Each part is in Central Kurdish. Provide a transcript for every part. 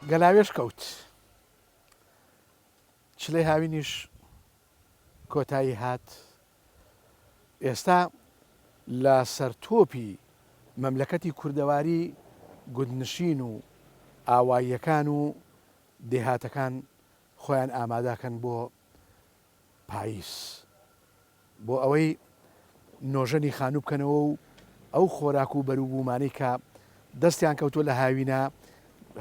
گەلاوێژ کەوت. چلەی هاوینیش کۆتایی هات. ئێستا لە سەر تۆپی مەملەکەتی کوردەواری گوندنشین و ئاواییەکان و دێهاتەکان خۆیان ئامادەکەن بۆ پاییز بۆ ئەوەی نۆژەنی خانوو بکەنەوە و ئەو خۆراک و بەروبوومانەی کە دەستیان کەوتووە لە هاوینە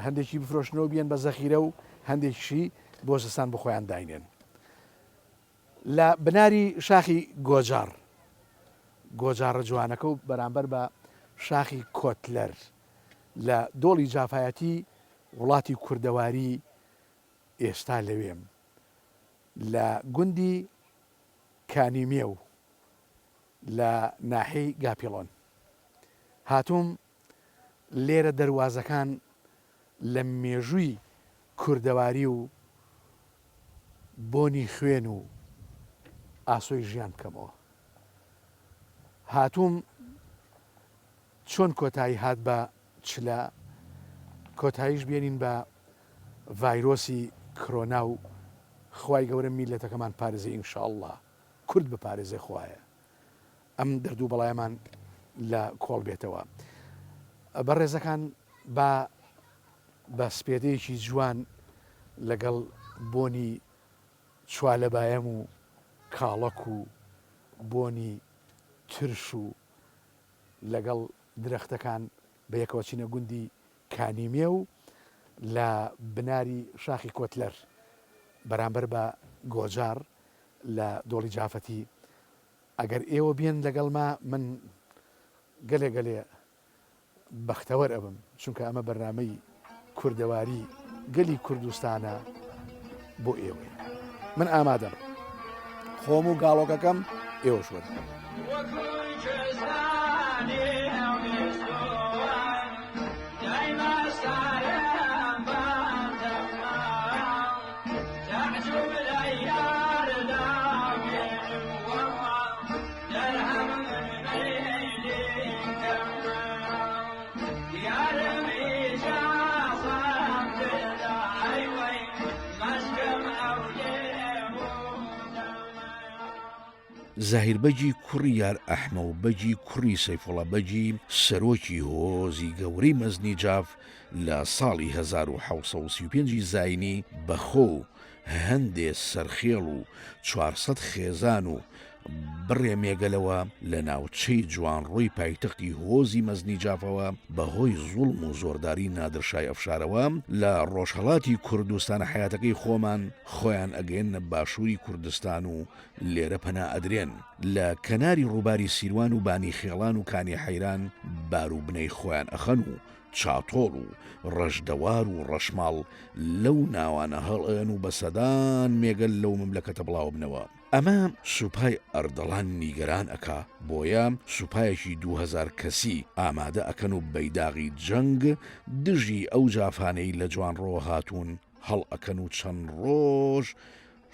هەندێکی بفرۆشنەوە بیەن بە زەخیرە و هەندێکیشی بۆ زستان بۆ خۆیان داینێن. لە بناری شاخی گۆجاڕ، گۆجاڕە جوانەکە و بەرامبەر بە شاخی کۆتلەر لە دۆڵی جافایەتی وڵاتی کوردەواری ئێستا لەوێم لە گوندی کانیمێو لە ناحیەی گاپیڵۆن هاتووم لێرە دەروازەکان لە مێژووی کوردەواری و بۆنی خوێن و ئاسۆی ژیان بکەمەوە هاتووم چۆن کۆتایی هات بە چلە کۆتاییش بێنین بە ڤایرۆسی کرۆنا و خوای گەورە میللەتەکەمان پارێزێ ان شاء اللە کورد بپارێزێ خوایە ئەم دەرد و بەڵایەمان لە کۆڵ بێتەوە بەڕێزەکان با بە سپێدەیەکی جوان لەگەڵ بۆنی چوالەبایەم و کاڵەک و بۆنی ترش و لەگەڵ درەختەکان بەیەکەوە چینە گوندی کانیمێو لە بناری شاخی کۆتلەر بەرامبەر بە گۆجاڕ لە دۆڵی جافەتی ئەگەر ئێوە بێن لەگەڵما من گەلێ گەلێ بەختەوەر ئەبم چونکە ئەمە بەرنامەی کوردەواری گەلی کوردستانە بۆ ئێوەیە من ئامادەم خۆم و گاڵۆکەکەم ئێوەش وەرن. زاهیر بەگی کوڕی یار ئەحمە و بەگی کوڕی سەیفوڵا بەگی سەرۆکی هۆزی گەورەی مەزنی جاف لە ساڵی 1735 ی زاینی بە خۆ و هەندێ سەرخێڵ و 400 خێزان و بڕێ مێگەلەوە لە ناوچەی جوانڕۆی پایتەختی هۆزی مەزنی جافەوە بە هۆی زوڵم و زۆرداری نادرشای ئەفشارەوە لە ڕۆژهەڵاتی کوردستانە حەیاتەکەی خۆمان خۆیان ئەگەیەننە باشووری کوردستان و لێرە پەنا ئەدرێن لە کەناری ڕووباری سیروان و بانی خێڵان و کانی حەیران باروبنەی خۆیان ئەخەن و چاتۆڵ و ڕەشدەوار و ڕەشماڵ لەو ناوانە هەڵئەیەن و بە سەدان مێگەل لەو مەملەکەتە بڵاوەبنەوە. ئەمە سوپای ئەردەڵان نیگەران ئەکا، بۆیە سوپایەکی 2000 کەسی ئامادە ئەکەن و بەیداغی جەنگ دژی ئەو جافانەی لە جوانڕۆوە هاتوون هەڵ ئەکەن و چەند ڕۆژ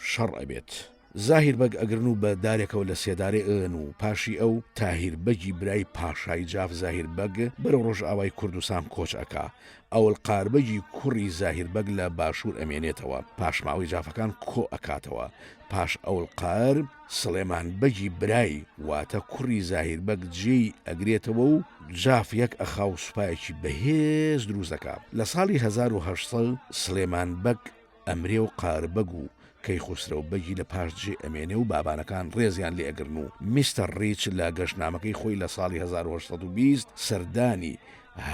شەڕ ئەبێت. زاهیر بەگ ئەگرن و بە دارێکەوە لە سێدارەی ئەدەن و پاشی ئەو تاهیر بەگی برای پاشای جاف زاهیر بەگ بەرەو ڕۆژئاوای کوردستان کۆچ ئەکا. ئەولقار بەگی کوڕی زاهیر بەگ لە باشوور ئەمێنێتەوە، پاشماوەی جافەکان کۆ ئەکاتەوە. پاش ئەولقار، سڵێمان بەگی برای، واتە کوڕی زاهیر بەگ جێی ئەگرێتەوە و جاف یەک ئەخا و سوپایەکی بەهێز دروست ئەکا. لە ساڵی 1800 سڵێمان بەگ ئەمرێ و قاربەگ و کەیخوسرەو بەگی لە پاش جێ ئەمێنێ و بابانەکان ڕێزیان لێ ئەگرن و میستەر ڕیچ لە گەشتنامەکەی خۆی لە ساڵی 1820 سەردانی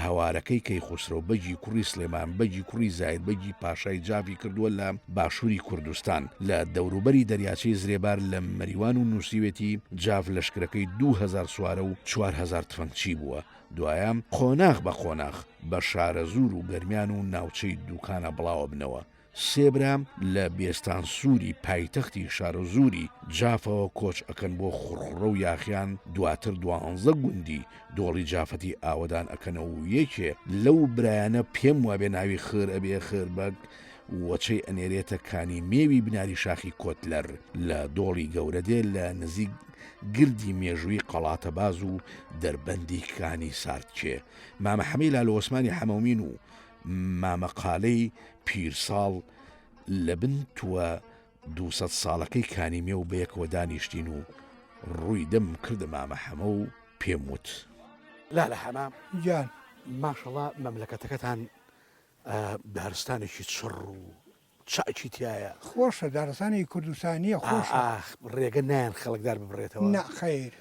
هەوارەکەی کەیخوسرەو بەگی کوڕی سڵێمان بەگی کوڕی زاهیر بەگی پاشای جافی کردووە لە باشووری کوردستان لە دەوروبەری دەریاچەی زرێبار لە مەریوان و نووسیوێتی جاف لەشکرەکەی 2000 سوارە و 4000 تفەنگچی بووە دوایە قۆناغ بە قۆناغ بە شارەزوور و گەرمیان و ناوچەی دووکانە بڵاوەبنەوە. سێ برا لە بێستانسووری پایتەختی شارەزووری جافەوە کۆچ ئەکەن بۆ خوڕخوڕە و یاخیان، دواتر دوانزە گوندی دۆڵی جافەتی ئاوەدان ئەکەنەوە و یەکێ لەو برایانە پێم وابێ ناوی خر ئەبێ خر بەگ وەچەی ئەنێرێتە کانی مێوی بناری شاخی کۆتلەر لە دۆڵی گەورەدێ لە نزیک گردی مێژووی قەڵاتەباز و دەربەندی کانی سارتکێ مامە حەمەی لالۆ عوسمانی حەمەومین و مامە قالەی. پیرساڵ لە بن تووە دووسەد ساڵەکەی کانی مێو بەیەکەوە دانیشتین و ڕووی دەمم کردە مامە حەمە و پێم وت. لالە حەمە گیان. ماشەڵا مەملەکەتەکەتان دارستانێکی چڕ و چاکی تیایە. خۆشە دارستانی کوردستانیە خۆشە. ئاخ ڕێگە نایەن خەڵک دار ببڕێتەوە. نا خەیر.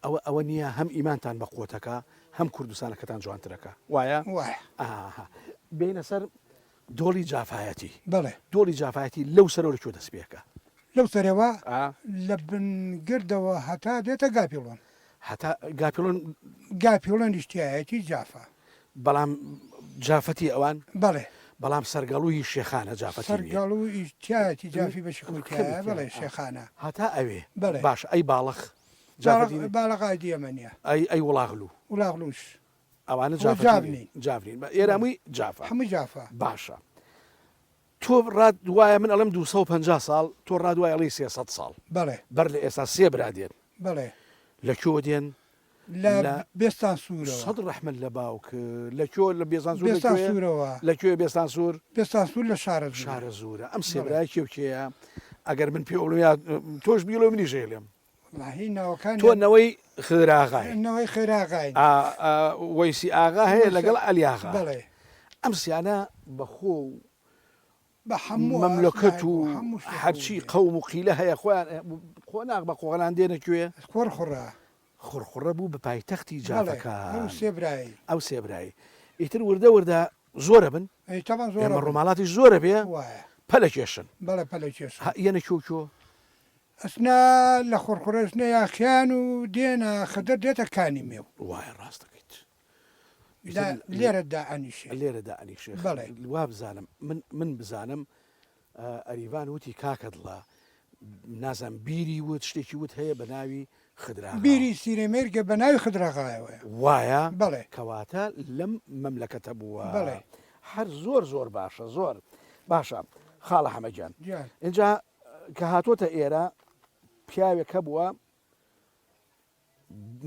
ئەوە ئەوە نییە هەم ئیمانتان بە قوتەکە هەم کوردستانەکەتان جوانترەکە وایە؟ وایە. ئاها بێینە سەر دۆڵی جافایەتی. بەڵێ. دۆڵی جافایەتی لەو سەرەوە لە کوێ دەست پێ ئەکا؟ لەو سەرەوە لە بن گردەوە هەتا دێتە گاپیڵۆن. هەتا گاپیڵۆن. گاپیڵۆنیش تیایەتی جافە. بەڵام جافەتی ئەوان؟ بەڵێ. بەڵام سەرگەڵوو هی شێخانە جافەتی نییە. سەرگەڵوو ی تیایەتی جافی بەشی خۆی تیایە بەڵێ شێخانە. هەتا ئەوێ. بەڵێ. باشە ئەی باڵخ جافەتی نییە؟ باڵخ ئایدی ئێمە نییە. ئەی ئەی وڵاغلوو؟ وڵاغلووش. ئەوانە جاف نین. جاف نین. ئێرە هەمووی جافە. هەمووی جافە. باشە. تۆ ڕات وایە من ئەڵێم 250 ساڵ تۆ ڕات وایە ئەڵێی 300 ساڵ. بەڵێ. بەر لە ئێستا سێ برا دێن. بەڵێ. لە کوێوە دێن؟ لە بێستان سوورەوە. سەد ڕەحمەت لە باوک. لە کوێ لە بێستان سوور؟ بێستان سوورەوە. لە کوێ بێستان سوور؟ بێستان سوور لە شارەزوورە. شارەزوورە. ئەم سێ برایە کێ و کێیە؟ ئەگەر من پێ بڵێم یا تۆش بیڵێ و منیش ئەیڵێم. وەڵاهی ناوەکانیان. تۆ نەوەی خدراغای. نەوەی خێراغاین. وەیسی ئاغا هەیە لەگەڵ عەلی ئاغا. بەڵێ. ئەم سیانە بە خۆ و بە هەموو مەملەکەت و هەرچی قەوم و قیلە هەیە خۆیان قۆناغ بە قۆنان دێنە کوێ؟ خوڕخوڕە. خوڕخوڕە بوو بە پایتەختی جافەکان. ئەو سێ برای. ئەو سێ برای. ئیتر وردە وردە زۆرە بن. ئەی تەبعەن زۆرە بن. ئێمە ڕۆماڵاتیش زۆرە بێ. وایە. پەلەکێشن. بەڵێ پەلەکێشن. یەنە کوێ و کوێ؟ ئەچنە لە خوڕخوڕە ئەچنە یاخیان و دێنە خدر دێتە کانی مێو. وایە ڕاست دەکەیت. لێرە دائەنیشێ. لێرە دائەنیشێ. بەڵێ. وابزانم من من بزانم ئەریڤان وتی کاکە دڵە نازانم بیری وت شتێکی وت هەیە بە ناوی خدراغا. بیری سیرەمێرگە بە ناوی خدراغایەوەیە. وایە؟ بەڵێ. کەواتە لەم مەملەکەتە بووە. بەڵێ. هەر زۆر زۆر باشە زۆر باشە خاڵە حەمە گیان. گیان. ئینجا کە هاتۆتە ئێرە پیاوێک هەبووە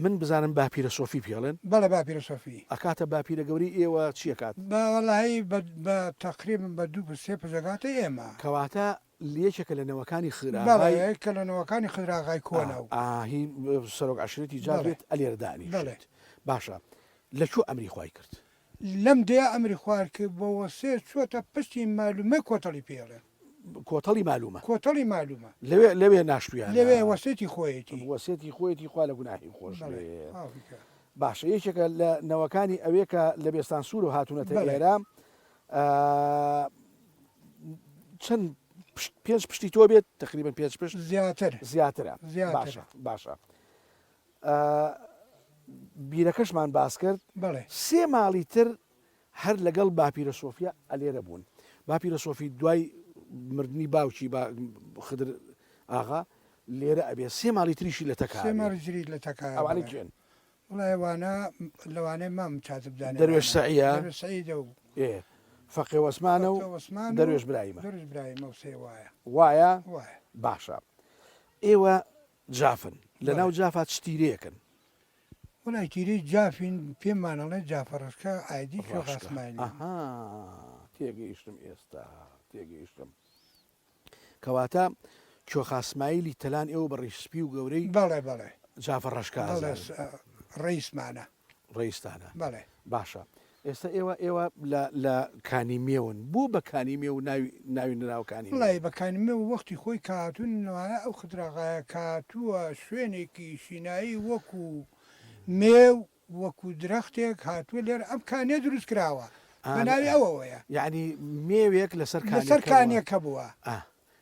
من بزانم باپیرە سۆفی پێڵێن؟ بەڵێ باپیرە سۆفی. ئەکاتە باپیرە گەورەی ئێوە چی ئەکات؟ بە وەڵاهی بە بە تەقریبەن بە دوو پشت سێ پشت ئەگاتە ئێمە. کەواتە یەکێکە لە نەوەکانی خدراغای. بەڵێ یەکێکە لە نەوەکانی خدراغای کۆنە و. ئا هی سەرۆک عەشرەتی جاف بەڵێ بێت ئەلێرە دانیشێت. بەڵێ. باشە لە کوێ ئەمری خوای کرد؟ لەم دێیە ئەمری خوار کرد بۆ وەسێ چۆتە پشتی مالومە کۆتەڵی پێ ئەڵێن. کۆتەڵی مالومە. کۆتەڵی مالومە. لەوێ لەوێ ناشتویانە. لەوێ وەسێتی خۆیەتی. وەسێتی خۆیەتی خوا لە گوناهی خۆش بەڵێ بێ. ئاویکە. باشە یەکێکە لە نەوەکانی ئەوێ کە لە بێستان سوورەوە هاتوونەتە بەڵێ. ئێرە چەند پشت پێنج پشتی تۆ بێت تقریبا پێنج پشت زیاتر. زیاترە. زیاترە. باشە باشە بیرەکەشمان باس کرد. بەڵێ. سێ ماڵی تر هەر لەگەڵ باپیرە سۆفیا ئەلێرە بوون. باپیرە سۆفی دوای مردنی باوکی با خدر ئاغا لێرە ئەبێ. سێ ماڵی تریشی لە تەکا سێ ئەبێ. ماڵی تری لە تەکا ئەوانە بەڵێ. کێن؟ وەڵای ئەوانە لەوانەیە مام چاتر بزانێ دەروێش ئەوانە. سەعیە؟ دەروێش سەعیدە و. ئێ فەقێ وەسمانە و فەقێ وەسمان و دەروێش برایمە. دەروێش برایمە و سێ وایە. وایە؟ وایە. باشە. ئێوە جافن. لە بەڵێ. ناو جافا چ تیرەیەکن؟ وەڵای تیرەی جافین پێمان ئەڵێن جافە ڕەشکە ئایدی کوێ ڕەشکە ڕاسمانی. ئەها تێگەیشتم ئێستا تێگەیشتم کەواتە کوێخا سمایلی تەلان ئێوە بە ڕیش سپی و گەورەی بەڵێ بەڵێ جافە ڕەشکە بەڵێ ئەزانن. ڕەیسمانە. ڕەیستانە. بەڵێ. باشە ئێستا ئێوە ئێوە لە لە کانی مێون بۆ بە کانی مێو ناوی ناوی نراوە کانی مێو؟ وەڵایی بە کانی مێو وەختی خۆی کە هاتوون نوایە ئەو خدراغایە کە هاتووە شوێنێکی شینایی وەکوو مێو وەکوو درەختێک هاتووە لێرە ئەم کانیە دروست کراوە بە ناوی ئەوەوەیە. یەعنی مێوێک لەسەر لەسەر کانیەکە بووە؟ کانیەکە بووە. ئا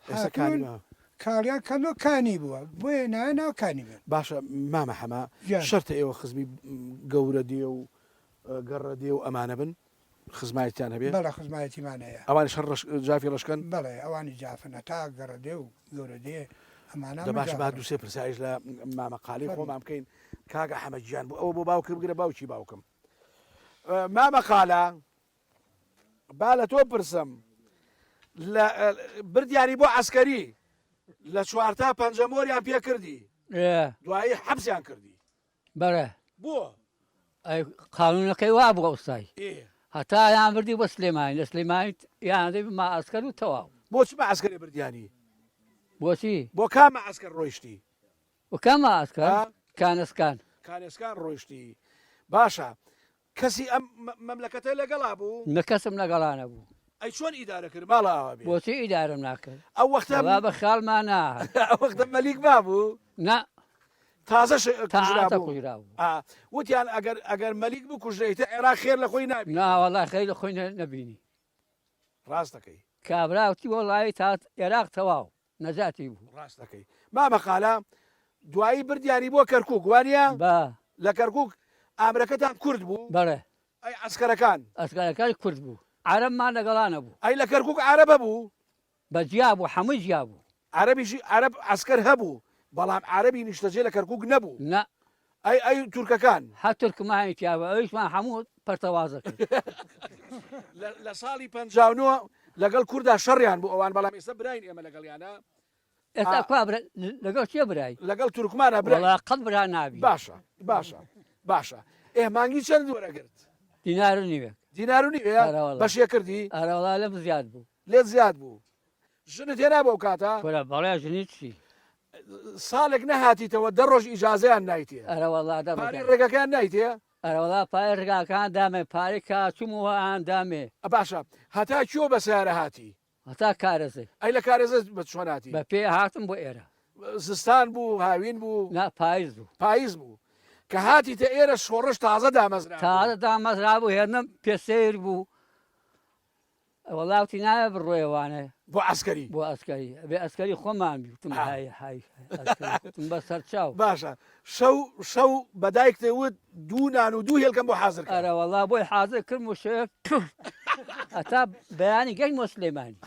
ئێستا کانی هاتوون مێو. کاڵیان کەندووە کانی بووە بۆیە ناویان ناوە کانی مێو. باشە مامە حەمە گیان. شەرتە ئێوە خزمی گەورە دێ و گەڕە دێ و ئەمانە بن خزمایەتیان هەبێ؟ بەڵێ خزمایەتیمان هەیە. ئەوانیش هەر ڕەش جافی ڕەشکەن؟ بەڵێ ئەوانیش جافن هەتا گەڕە دێ و گەورە دێ ئەمانە دە هەموو باشە با جافن. دوو سێ پرسیاریش لە مامە قالەی فەرموو. خۆمان بکەین کاک ئەحمە گیان بۆ ئەوە بۆ باوکت بگرە باوکی باوکم مامە قالە با لە تۆ پرسم لە بردیانی بۆ عەسکەری لە چوارتا پەنجەمۆریان پێ کردی دوایی حەبسیان کردی بەڵێ بۆ ئەی قانونەکەی وا بوو ئەوسای ئێ. هەتا یان بردی بۆ سلێمانی لە سلێمانی یان دەی مەعەسکەر و تەواو. بۆ چ مەعەسکەرێ بردیانی؟ بۆچی؟ بۆ کام مەعەسکەر ڕۆیشتی؟ بۆ کام مەعەسکەر؟ کانەسکان. کانێسکان ڕۆیشتی. باشە کەسی ئەم مەملەکەتە لەگەڵا بوو؟ نە کەسم لەگەڵا نەبوو. ئەی چۆن ئیدارە کرد ماڵە ئاوا بێ؟ بۆچی ئیدارەم ناکرد؟ ئەو وەختە وەڵا بە خیاڵما ناهات. ئەو وەختە مەلیک مابوو؟ نا. تازە کوژرا بوو. کوژرا بوو. ئا وتیان ئەگەر ئەگەر مەلیک بکوژرێ ئیتر عێراق خێر لە خۆی نابینێ. نا وەڵا خێر لە خۆی نەبینی. ڕاست دەکەی. کابرا وتی وەڵایی تا عێراق تەواو. نەجاتی بوو. ڕاست دەکەی مامە خالە دوایی بردیانی بۆ کەرکوک وانیە؟ بە. لە کەرکوک ئامرەکەتان کورد بوو؟ بەڵێ. ئەی عەسکەرەکان؟ ئەسکەرەکان کورد بوو. عەرەبمان لەگەڵا نەبوو. ئەی لە کەرکوک عەرەب هەبوو؟ بە جیا بوو حەمووی جیا بوو. عەرەبیشی عەرەب عەسکەر هەبوو بەڵام عەرەبی نیشتەجێ لە کەرکوک نەبوو. نا. ئەی ئەی تورکەکان؟ هەر تورکمانی تیا بوو ئەویشمان حەموو پەرتەوازە کرد. لە لە ساڵی 59 لەگەڵ کوردا شەڕیان بوو ئەوان بەڵام ئێستا براین ئێمە لەگەڵیانە. ئێستا کوا برا لەگەڵ کێ برای؟ لەگەڵ تورکمانە براین. وەڵا قەت برا نابی. باشە باشە باشە ئێ مانگی چەند وەرەگرت؟ دینار و نیوێک. دینار و نیوێ؟ ئەرەوەڵا. بەشێ کردی؟ ئەرەوەڵا لەم زیاد بوو. لێت زیاد بوو. ژنت هێنا بۆ ئەو کاتە؟ کورە بەڵێ ژنی چی؟ ساڵێک نەهاتیتەوە دە ڕۆژ ئیجازەیان نایتێ. ئەرەوەڵا دە ڕۆژ. پارەی ڕێگاکەیان نایتێ؟ ئەرەوەڵا پارەی ڕێگاکان دامێ پارەی کە چووم و ئان دامێ. باشە هەتا کوێ بە سەیارە هاتی؟ هەتا کارێزێ. ئەی لە کارێزە بە چۆن هاتی؟ بە پێ هاتم بۆ ئێرە. زستان بوو هاوین بوو؟ نا پایز بوو. پایز بوو. کە هاتیتە ئێرە شۆڕش تازە دامەزرابوو. تازە دامەزرابوو هێندەم پێ سەیر بوو. وەڵا وتی نابێ بڕۆیە وانێ. بۆ عەسکەری. بۆ ئەسکەری ئەبێ ئەسکەری خۆمان بی وتم های های ئەسکەری وتم بە سەرچاو. باشە شەو شەو بە دایکت وت دوو نان و دوو هێلکەم بۆ حازر کە. ئەرە وەڵا بۆی حازر کردم و شەوێ پف هەتا بەیانی گەیشتمەوە سلێمانی.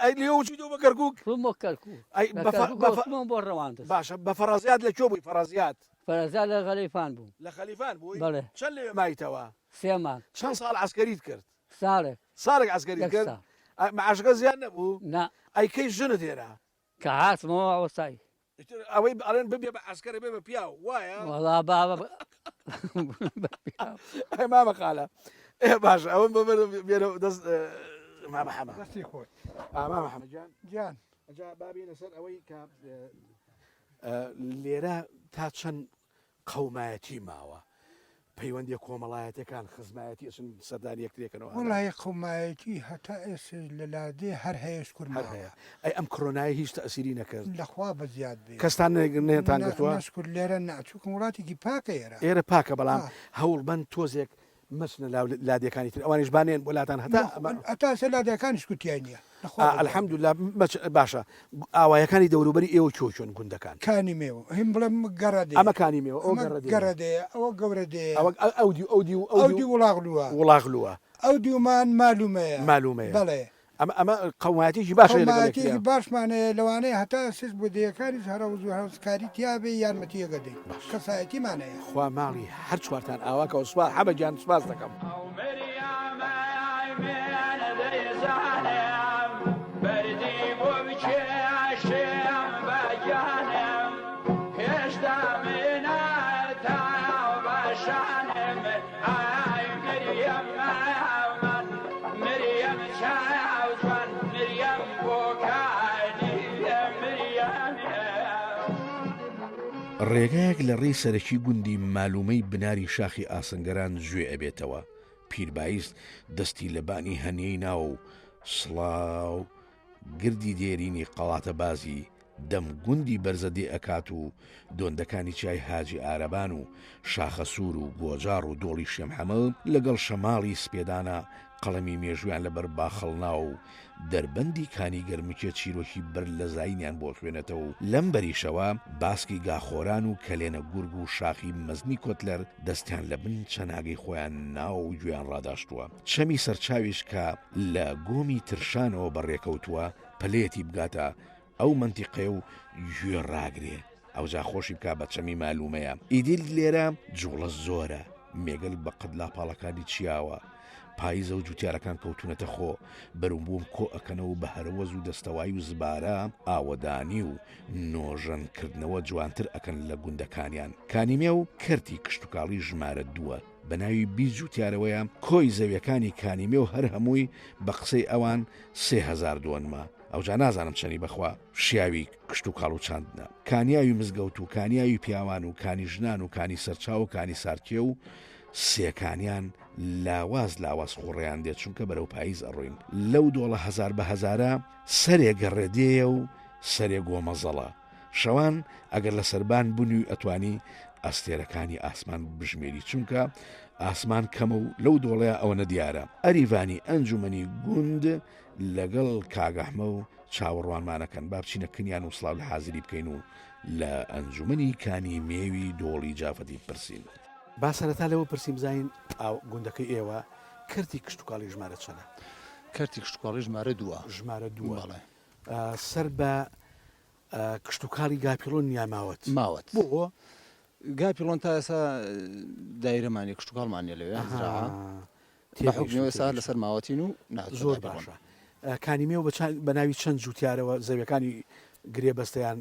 ئەی لێوە چوویتەوە بۆ کەرکووک؟ چووم بۆ کەرکووک. ئەی لە بە فە کەرکووکەوە بە فە چوومەوە بۆ ڕەواندز. باشە بە فەڕەزیات لە کوێ بووی فەڕەزیات؟ فەرەزیات لە خەلیفان بووم. لە خەلیفان بووی؟ بەڵێ. چەند لەوێ مایتەوە؟ سێ مانگ. چەند ساڵ عەسکەریت کرد؟ ساڵێک. ساڵێک عەسکەریت یەک کرد؟ ساڵ. ئە معاشەکە زیاد نەبوو؟ نا. ئەی کەی ژنت هێنا؟ کە هاتمەوە ئەوسای. ئیتر ئەوەی ئەڵێن ببێ بە عەسکەر ئەبێ بە پیاو وایە؟ وەڵا بابە بە پیاو. ئەی مامە خالە ئێ باشە ئەوەم بۆ بەرە بێرە دەست مامە حەمە. دەستی خۆت. ئا مامە حەمە گیان. گیان. ئەجا با بێینە سەر ئەوەی کە لێرە تا چەند قەومایەتی ماوە پەیوەندیە کۆمەڵایەتیەکان خزمایەتی ئەچن سەردانی یەکترێکەنەوە هەر. وەڵایی قەومایەتی هەتا ئێستەش لە لادێ هەر هەیە شکور هەر ماوە. هەیە ئەی ئەم کرۆنایە هیچ تەئسیری نەکرد؟ لە خوا بەزیاد بێ. کەستان نەتان نا گرتووە؟ نا شکور لێرە نا چونکە وڵاتێکی پاکە ئێرە. ئێرە پاکە بەڵام ئا. هەوڵ بەن تۆزێک مەچنە لاو لادێکانی تر ئەوانیش با نێن بۆ لاتان هەتا ئەمە. هەتا ئێستا لادێکانیش شکور تیای نیە. الحمدللە مەچ باشە ئاوایەکانی دەوروبەری ئێوە کوێ کوێن گوندەکان؟ کانی مێو هیم بڵێم گەڕەدێ ئەمە کانی مێوە ئەوە گەڕەدێیە گەڕەدێیە ئەوە گەورەدێیە ئەوە ئەو دیو ئەو دیو ئەو دیو وڵاغلووە وڵاغلووە ئەو دیومان مالومەیە مالومەیە بەڵێ ئەمە ئەمە قەومایەتیەکی باش هەیە لەگەڵ یەکتریا قەومایەتیەکی باشمان هەیە لەوانەیە هەتا ئێستاش بۆ دێیەکانیش هەرەوز و هەرەوزکاری تیابێ یارمەتیەکە دەین باش کەسایەتیمان هەیە. خوا ماڵی هەر چوارتان ئاوا کەوە سوپاس حەمە گیان سوپاس دەکەم. ڕێگایەک لە ڕێی سەرەکی گوندی مالومەی بناری شاخی ئاسنگەران جوێ ئەبێتەوە، پیربایز دەستی لە بانی هەنیەی ناوە و سڵاو گردی دێرینی قەڵاتەبازی دەم گوندی بەرزە دێ ئەکات و دۆندەکانی چیای هاجی ئارەبان و شاخەسوور و گۆجاڕ و دۆڵی شێمحەمڵ لەگەڵ شەماڵی سپێدانە قەڵەمی مێژوویان لەبەر باخەڵناوە و دەربەندی کانی گەرمکێ چیرۆکی بەر لە زایینیان بۆ خوێنێتەوە و لەم بەریشەوە باسکی گاخۆران و کەلێنە گورگ و شاخی مەزنی کۆتلەر دەستیان لە بن چەناگەی خۆیان ناوە و گوێیان ڕاداشتووە. چەمی سەرچاویش کە لە گۆمی ترشانەوە بەڕێکەوتووە پەلەیەتی بگاتە ئەو مەنتیقەیە و گوێ ڕاگرێ ئەوجا خۆشی بکا بە چەمی مالومەیە ئیدی لێرە جوڵە زۆرە مێگەل بە قەد لاپاڵەکانی چیاوە پاییزە و جوتیارەکان کەوتونەتە خۆ بەروبووم کۆ ئەکەنەوە بە هەرەوەز و دەستەوایی و زبارە ئاوەدانی و نۆژەن کردنەوە جوانتر ئەکەن لە گوندەکانیان کانیمێ و کەرتی کشتوکاڵی ژمارە دووە. بە ناوی 20 جوتیارەوەیە، کۆی زەویەکانی کانیمێو هەر هەمووی بە قسەی ئەوان 3000 دۆنمە، ئەوجا نازانم چەنی بەخوا شیاوی کشتوکاڵ و چاندنە. کانیاوی مزگەوت و کانیاوی پیاوان و کانی ژنان و کانی سەرچاو و کانی سارکێ و سێکانیان لاواز لاواز خوڕەیان دێت چونکە بەرەو پاییز ئەڕۆین. لەو دۆڵە هەزار بە هەزارە سەرێ گەڕێدێیە و سەرێ گۆمەزەڵە. شەوان ئەگەر لە سەربان بنووی ئەتوانی ئەستێرەکانی ئاسمان بژمێری چونکە ئاسمان کەمە و لەو دۆڵەیا ئەوەنە دیارە. ئەریڤانی ئەنجومەنی گوند لەگەڵ کاک ئەحمە و چاوەڕوانمانەکەن با بچینە کنیان و سڵاو لە حازری بکەین و لە ئەنجومەنی کانی مێوی دۆڵی جافەتی بپرسین. با سەرەتا لەوە پرسین بزانین ئاو گوندەکەی ئێوە کەرتی کشتوکاڵی ژمارە چەنە؟ کەرتی کشتوکاڵی ژمارە دووە. ژمارە دووە. بەڵێ. سەر بە کشتوکاڵی گاپیڵۆن یا ماوەت؟ ماوەت. بۆ؟ گاپیڵۆن تا ئێستا دایرەمان نیە کشتوکاڵمان نیە لەوێ زراعە. بە حوکمی ئەوە ئێستا لەسەر ماوەتین و ناچۆ زۆر باشە. کانی مێو بە ناوی چەند جوتیارەوە زەویەکانی گرێبەستەیان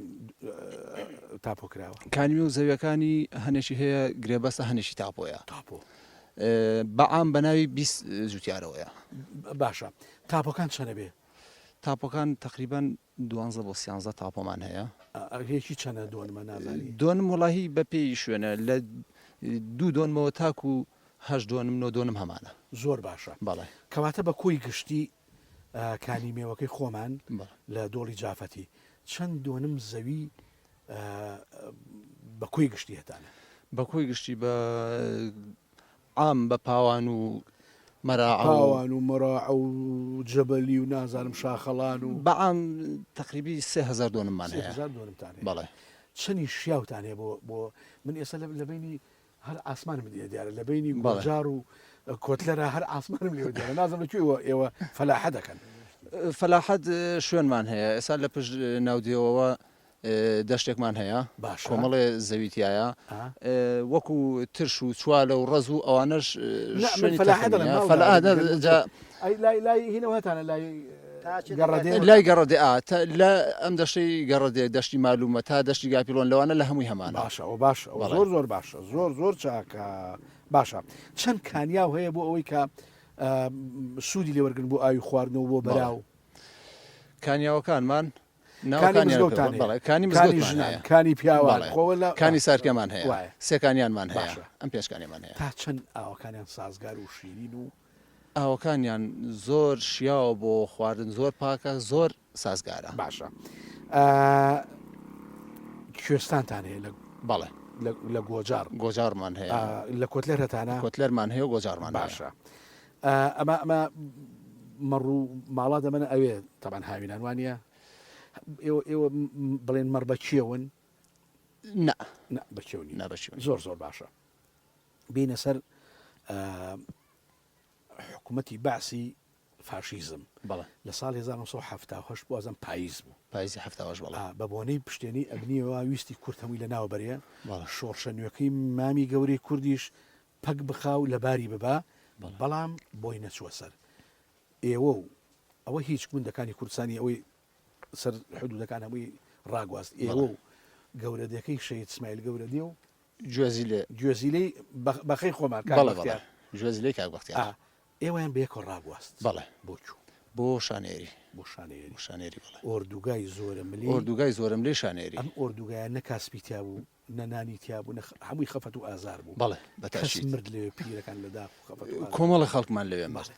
تاپۆ کراوە؟ کانی مێو زەویەکانی هەنێکی هەیە گرێبەستە هەنێکی تاپۆیە. تاپۆ. بە عام بە ناوی 20 جوتیارەوەیە. باشە تاپۆکان چەنە بێ؟ تاپۆکان تەقریبەن دوانزە بۆ سیانزە تاپۆمان هەیە. یەکی چەنە دۆنمە نازانی؟ دۆنم وەڵاهی بە پێی شوێنە لە دوو دۆنمەوە تاکو هەشت دۆنم نۆ دۆنم هەمانە. زۆر باشە. بەڵێ. کەواتە بە کۆی گشتی کانی مێوەکەی خۆمان لە دۆڵی جافەتی چەند دۆنم زەوی بە کۆی گشتی هەتانە؟ بە کۆی گشتی بە عام بە پاوان و مەراعە و. پاوان و مەراعە و جەبەلی و نازانم شاخەڵان و. بە عام تەقریبی 3000 دۆنممان هەیە. 3000 دۆنمتان هەیە. بەڵێ. چەنی شیاوتان هەیە بۆ بۆ من ئێستا لە بەینی هەر ئاسمانم لێ دیارە لە بەینی گۆجار و کۆتلەرا هەر ئاسمانم لێوە دیارە نازانم لە کوێوە ئێوە فەلاحە دەکەن. فەلاحەت شوێنمان هەیە ئێستا لە پشت ناودێوەوە دەشتێکمان هەیە باشە. کۆمەڵێ زەوی تیایە وەکو ترش و چوالە و ڕەز و ئەوانەش نا من شوێنی فەلاحە تەخم دەڵێم نییە ماڵ فەلا دارم نە گەر جا ئەی لای لای هینەوە هەتانە لای گەڕەدێ لای گەڕەدێ ئا تا لە ئەم دەشتەی گەڕەدێ دەشتی مالومە تا دەشتی گاپیڵۆن لەوانە لە هەمووی هەمانە باشە ئەوە باشە ئەوە بەڵێ. زۆر زۆر باشە زۆر زۆر چاکە باشە چەند کانیاو هەیە بۆ ئەوەی کە سوودی لێوەرگن بۆ ئاوی خواردنەوە بۆ بەڵێ. بەراو کانیاوەکانمان کانی مزگەوتان هەیە کانی کانی ژنان کانی پیاوان خۆ لە کانی سارکێمان هەیە وایە سێ کانیانمان هەیە باشە ئەم پێنج کانیمان هەیە تا چەند ئاوەکانیان سازگار و شیرین و ئاوەکانیان زۆر شیاوە بۆ خواردن زۆر پاکە زۆر سازگارە باشە کوێستانتان هەیە لە بەڵێ لە گۆجاڕ گۆجاڕمان هەیە لە کۆتلەر هەتانە کۆتلەرمان هەیە و گۆجاڕمان هەیە باشە ئەمە ئەمە مەڕ و ماڵا دەمەنە ئەوێ تەبعەن هاوینان وانە ئێوە ئێوە بڵێن مەڕ بە کێون نا نا بە کێو نا بە کێو زۆر زۆر باشە بینە سەر حکوومەتی بەعسی فاشیزم بەڵێ لە ساڵ 1970 بازم پاییز بوو پاییزی 78 بەڵێ بە بۆنەی پشتێنی ئەمنیەوە ویستی کورد هەمووی لە ناو بەرێ شۆڕشە نوێەکەی مامی گەورەی کوردیش پەک بخا و لەباری ببا، بەڵام بۆی نەچووە سەر. ئێوە و ئەوە هیچ گوندەکانی کوردستانی ئەوەی سەر حدودەکان هەمووی ڕاگواست. ئێوە و گەورەدێکەی شەهید سمایل گەورەدێ و گوێزیلێ. گوێزیلەی بەخەی خۆمان کاک بەڵێ بەڵێ بەختیار. گوێزیلەی کاک بەختیار. ئا ئێوەیان بەیەکەوە ڕاگواست. بەڵێ. بۆ کوو؟ بۆ شانێری. بۆ شانێری. بۆ شانێری بەڵێ. ئۆردوگای زۆرەملی. ئۆردوگای زۆرەملی شانێری. ئەم ئۆردوگایە نە کاسپی تیا بوو، نە نانی تیا بوو نە هەمووی خەفەت و ئازار بوو. بەڵێ بە کەس تەئکید. مرد لەوێ پیرەکان لە داخ و خەفەت و ئازار. کۆمەڵێ خەڵکمان لەوێ مرد. بەڵێ.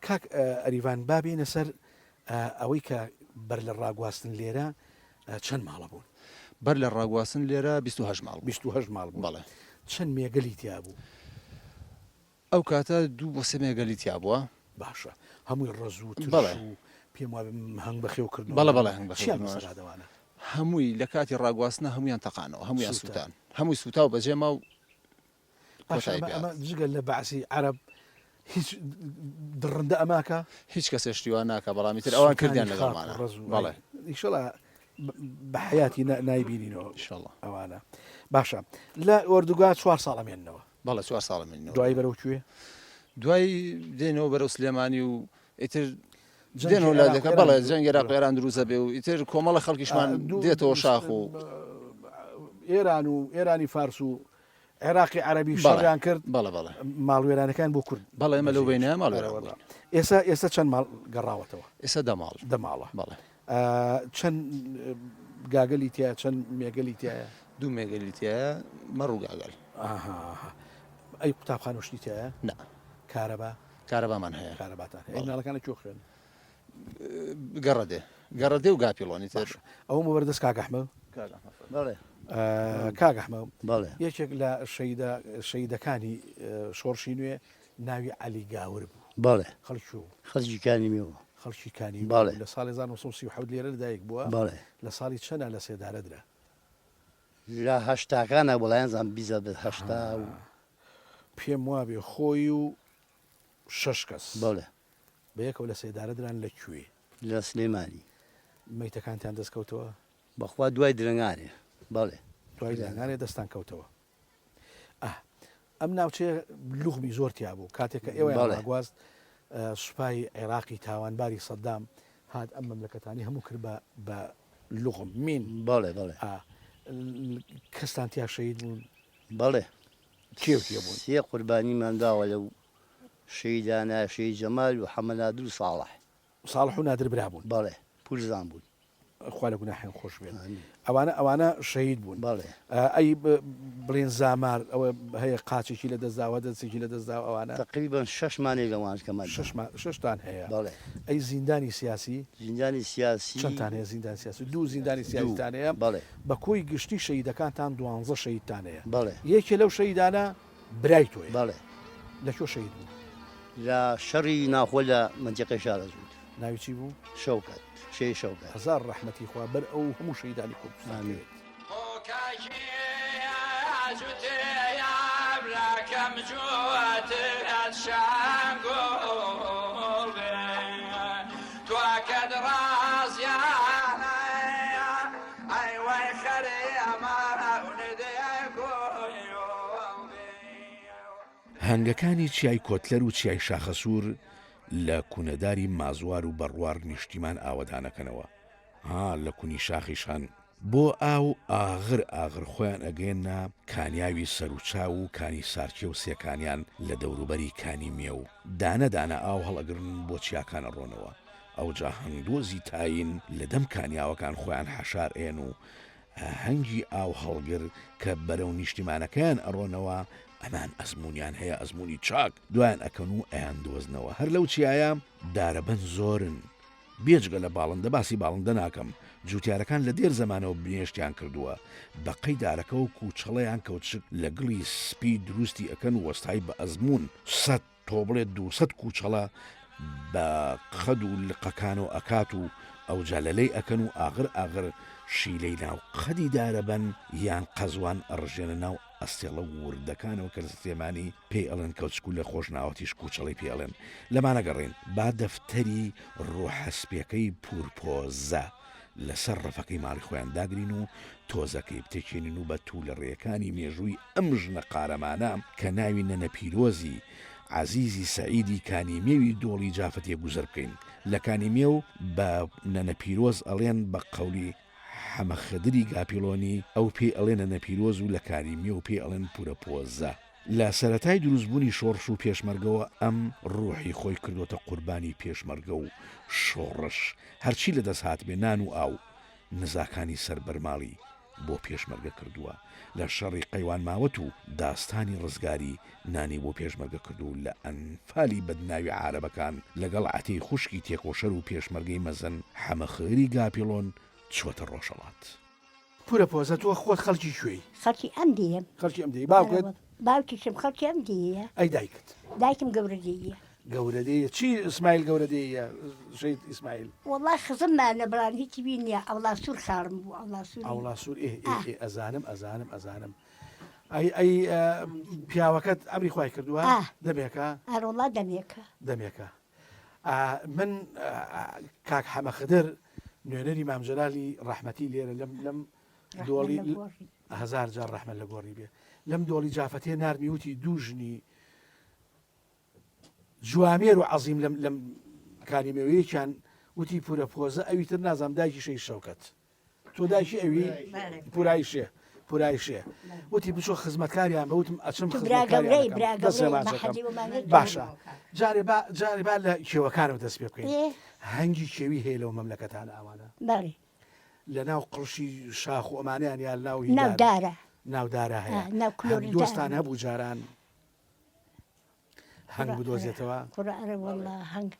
کاک ئەریڤان با بێینە سەر ئەوەی کە بەر لە ڕاگواستن لێرە چەند ماڵە بوون؟ بەر لە ڕاگواستن لێرە 28 ماڵ بوون. 28 ماڵ بوون. بەڵێ. چەند مێگەلی تیا بوو؟ ئەو کاتە دوو بۆ سێ مێگەلی تیا بووە. باشە هەمووی ڕەز و ترش بەڵێ. و پێم وابێ هەنگ بەخێو کردنەوە بەڵێ بەڵێ هەنگ بەخێو چیان کردنەوە. بەسەر هاتەوانە؟ هەمووی لە کاتی ڕاگواستنا هەموویان تەقانەوە هەموویان سووتان. سووتان هەمووی سووتا و بەجێ ما و باشە کۆتایی ئەمە پێ ئەمە هات. جگە لە بەعسی عەرەب هیچ دڕندە ئەماکە؟ هیچ کەسێ شتی وا ناکا بەڵام ئیتر ئەوان سووتانی کردیان خاک و لەگەڵمانا. ڕەز و بەڵێ. ئەی ئیشەڵا بە حەیاتی نایبینینەوە ئیشەڵا. ئەوانە. باشە لە ئۆردوگا چوار ساڵ ئەمێننەوە. بەڵێ چوار ساڵ ئەمێنینەوە. دوایی بەرەو کوێ؟ دوایی دێنەوە بەرەو سلێمانی و ئیتر جەنگی دێنەوە عێراق و لادێکە ئێران بەڵێ دروست جەنگی عێراق و ئێران دروست دەبێ و ئیتر کۆمەڵە خەڵکیشمان دوو دێتەوە شاخ و ئێران و ئێرانی فارس و. عێراقی عەرەبی شەڕیان کرد بەڵێ بەڵێ ماڵوێرانەکان بۆ کورد بەڵێ ئێمە لەو بەینە ماڵوێران بووین. ئێستا ئێستا چەند ماڵ گەڕاوەتەوە؟ ئێستا دە ماڵ. دە ماڵە. بەڵێ. چەند گاگەلی تیایە چەند مێگەلی تیایە؟ دوو مێگەلی تیایە مەڕ و گاگەل. ئاها ئەی قوتابخانە و شتی تیایە؟ نا. کارەبا؟ کارەبامان هەیە. کارەباتان هەیە. ئەی مناڵەکان لە کوێ خوێن؟ گەڕەدێ. گەڕەدێ و گاپیڵۆنی تر. باشە ئەوەم بەر دەست کاک ئەحمەد. کاک ئەحمەد فەرموو. بەڵێ. کاک ئەحمەد بەڵێ. یەکێک لە شەهیدە شەهیدەکانی شۆڕشی نوێ ناوی عەلی گاور بوو. بەڵێ. خەڵکی کوێ بوو؟ خەڵکی کانی مێو بوو. خەڵکی کانی مێو بەڵێ. لە ساڵی 1937 لێرە لەدایک بووە. بەڵێ. لە ساڵی چەندا لە سێدارە درا؟ لە هەشتاکانا وەڵا نازانم بیزەبت هەشتا و. پێم وابێ خۆی و شەش کەس. بەڵێ. بەیەکەوە لە سێدارە دران لە کوێ؟ لە سلێمانی. مەیتەکانتان دەست کەوتەوە؟ بەخوا دوای درەنگانێ بەڵێ. دوای درەنگانێ دەستان کەوتەوە. ئاه ئەم ناوچەیە لوغمی زۆر تیا بوو کاتێک کە ئێوەیان ڕاگواست سوپای عێراقی تاوانباری سەدام هات ئەم مەملەکەتانی هەموو کرد بە بە لوغم مین. بەڵێ بەڵێ. ئا کەستان تیا شەهید بوون؟ بەڵێ. کێ و کێ بوون؟ سێ قوربانیمان داوە لەو شەهیدانە، شەهید جەمال و حەمە نادر و ساڵح. ساڵح و نادر برا بوون؟ بەڵێ پورزان بوون. خوا لە گوناحیان خۆش بێت. ئامین. ئەوانە ئەوانە شەهید بوون. بەڵێ. ئەی بڵێن زامار ئەوە هەیە قاچێکی لە دەست داوە دەستێکی لە دەست داوە ئەوانە؟ تەقریبەن شەش مانێک لەوان کەمان شەش مان شەشتان هەیە. بەڵێ. ئەی زیندانی سیاسی؟ زیندانی سیاسی. چەندتان هەیە زیندانی سیاسی؟ دوو زیندانی سیاسیتان هەیە. بەڵێ. بە کۆی گشتی شەهیدەکانتان دوانزە شەهیدتان هەیە. بەڵێ. یەکێ لەو شەهیدانە برای تۆیە. بەڵێ. لە کوێ شەهید بوو؟ لە شەڕی ناوخۆ لە مەنتیقەی شارەزوور. ناوی چی بوو؟ شەوکەت، شەهید شەوکەت. هەزار ڕەحمەتی خوا بەر ئەو هەموو شەهیدانی کوردستان ئامین. کەوێت. هەنگەکانی چیای کۆتلەر و چیای شاخەسوور لە کونەداری مازوار و بەڕوار نیشتیمان ئاوەدانەکەنەوە، ها لە کونی شاخیش هەن. بۆ ئاو ئاغر ئاغر خۆیان ئەگەیەننە کانیاوی سەروچاو و کانی سارکێ و سێکانیان لە دەوروبەری کانی مێو دانە دانە ئاو هەڵئەگرن و بۆ چیاکان ئەڕۆنەوە ئەوجا هەنگدۆزی تاین لە دەم کانیاوەکان خۆیان حەشار ئەیەن و هەنگی ئاو هەڵگر کە بەرەو نیشتیمانەکەیان ئەڕۆنەوە ئەمان ئەزموونیان هەیە ئەزموونی چاک دوایان ئەکەن و ئەیاندۆزنەوە هەر لەو چیایە دارەبەن زۆرن بێجگە لە باڵندە باسی باڵندە ناکەم جوتیارەکان لە دێر زەمانەوە بنێشتیان کردووە بە قەی دارەکەوە کوچەڵەیان کەوچک لە گڵی سپی دروستی ئەکەن وەستای بە ئەزموون سەد تۆ بڵێ دووسەد کوچەڵە بە قەد و لقەکانەوە ئەکات و ئەوجا لەلەی ئەکەن و ئاغر ئاغر شیلەی ناو قەدی دارەبەن یان قەزوان ئەڕژێنە ناو ئەستێڵە وردەکانەوە کە لە سلێمانی پێی ئەڵێن کەوچک و لە خۆشناوەتیش کوچەڵی پێ ئەڵێن لەمانە گەڕێین با دەفتەری ڕۆحە سپیەکەی پورپۆزە لەسەر ڕەفەکەی ماڵی خۆیان داگرین و تۆزەکەی بتەکێنین و بە توولەڕێیەکانی مێژووی ئەم ژنە قارەمانە کە ناوی نەنە پیرۆزی عەزیزی سەعیدی کانی مێوی دۆڵی جافەتیە گوزەر بکەین. لە کانی مێو بە نەنە پیرۆز ئەڵێن بە قەولی حەمە خدری گاپیڵۆنی ئەو پێی ئەڵێ نەنە پیرۆز و لە کانی مێو پێی ئەڵێن پورە پۆزە. لە سەرەتای دروستبوونی شۆڕش و پێشمەرگەوە ئەم ڕوحی خۆی کردۆتە قوربانی پێشمەرگە و شۆڕش هەرچی لە دەست هاتبێ نان و ئاو نزاکانی سەر بەرماڵی بۆ پێشمەرگە کردووە لە شەڕی قەیوان ماوەت و داستانی ڕزگاری نانی بۆ پێشمەرگە کرد و لە ئەنفالی بەدناوی عارەبەکان لەگەڵ عەتەی خوشکی تێکۆشەر و پێشمەرگەی مەزن حەمە خدری گاپیڵۆن چووەتە ڕۆژهەڵات. پورە پۆزە تۆ خۆت خەڵکی کوێی؟ خەڵکی ئەم دێیەم. خەڵکی ئەم دێی باوکت؟ باوکیشم خەڵکی ئەم دێیە. ئەی دایکت؟ دایکم گەورە دێیە. گەورە دێیە چی ئیسماعیل گەورە دێیە شەهید ئیسماعیل؟ وەڵا خزممانە بەڵام هیچی بیر نییە عەوڵا سوور خاڵم بوو عەوڵا سووری. عەوڵا سوور ئێ ئێ ئێ ئەزانم ئەزانم ئەزانم ئەی ئەی پیاوەکەت ئەمری خوای کردووە؟ دەمێکە؟ ئەرەوەڵا دەمێکە. دەمێکە. من کاک حەمە خدر نوێنەری مام جەلالی ڕەحمەتی لێرە لەم لەم دۆڵی هەزار جار ڕەحمە لە گۆڕی بێ لەم دۆڵی جافەتێ نارمی وتی دوو ژنی جوامێر و عەزیم لەم لەم کانی مێوەیەکیان وتی پورە پۆزە ئەوی تر نازانم دایکی شەهید شەوکەت تۆ دایکی ئەوی پورایشێ. پورایشێ وتی بچۆ خزمەتکاریان بە وتم ئەچم تو برا گەورەی، خزمەتکاریان برا دەکەم دەست گەورەی، ماچەکەم مەحەلی ومان نەچوو. باشە جارێ با جارێ با لە کێوەکانەوە دەست پێ بکەین ئێ. هەنگی کێوی هەیە لەو مەملەکەتانە ئەوانە بەڵێ. لە ناو قڵشی شاخ و ئەمانەیان یا ناو هی ناو دارە دارە. ناو دارە ئا، هەیە ناو هەنگ کلۆری دۆستان دارە. هەبوو جاران هەنگ کوڕە ئەرێ بدۆزێتەوە کوڕە ئەرێ وەڵا هەنگ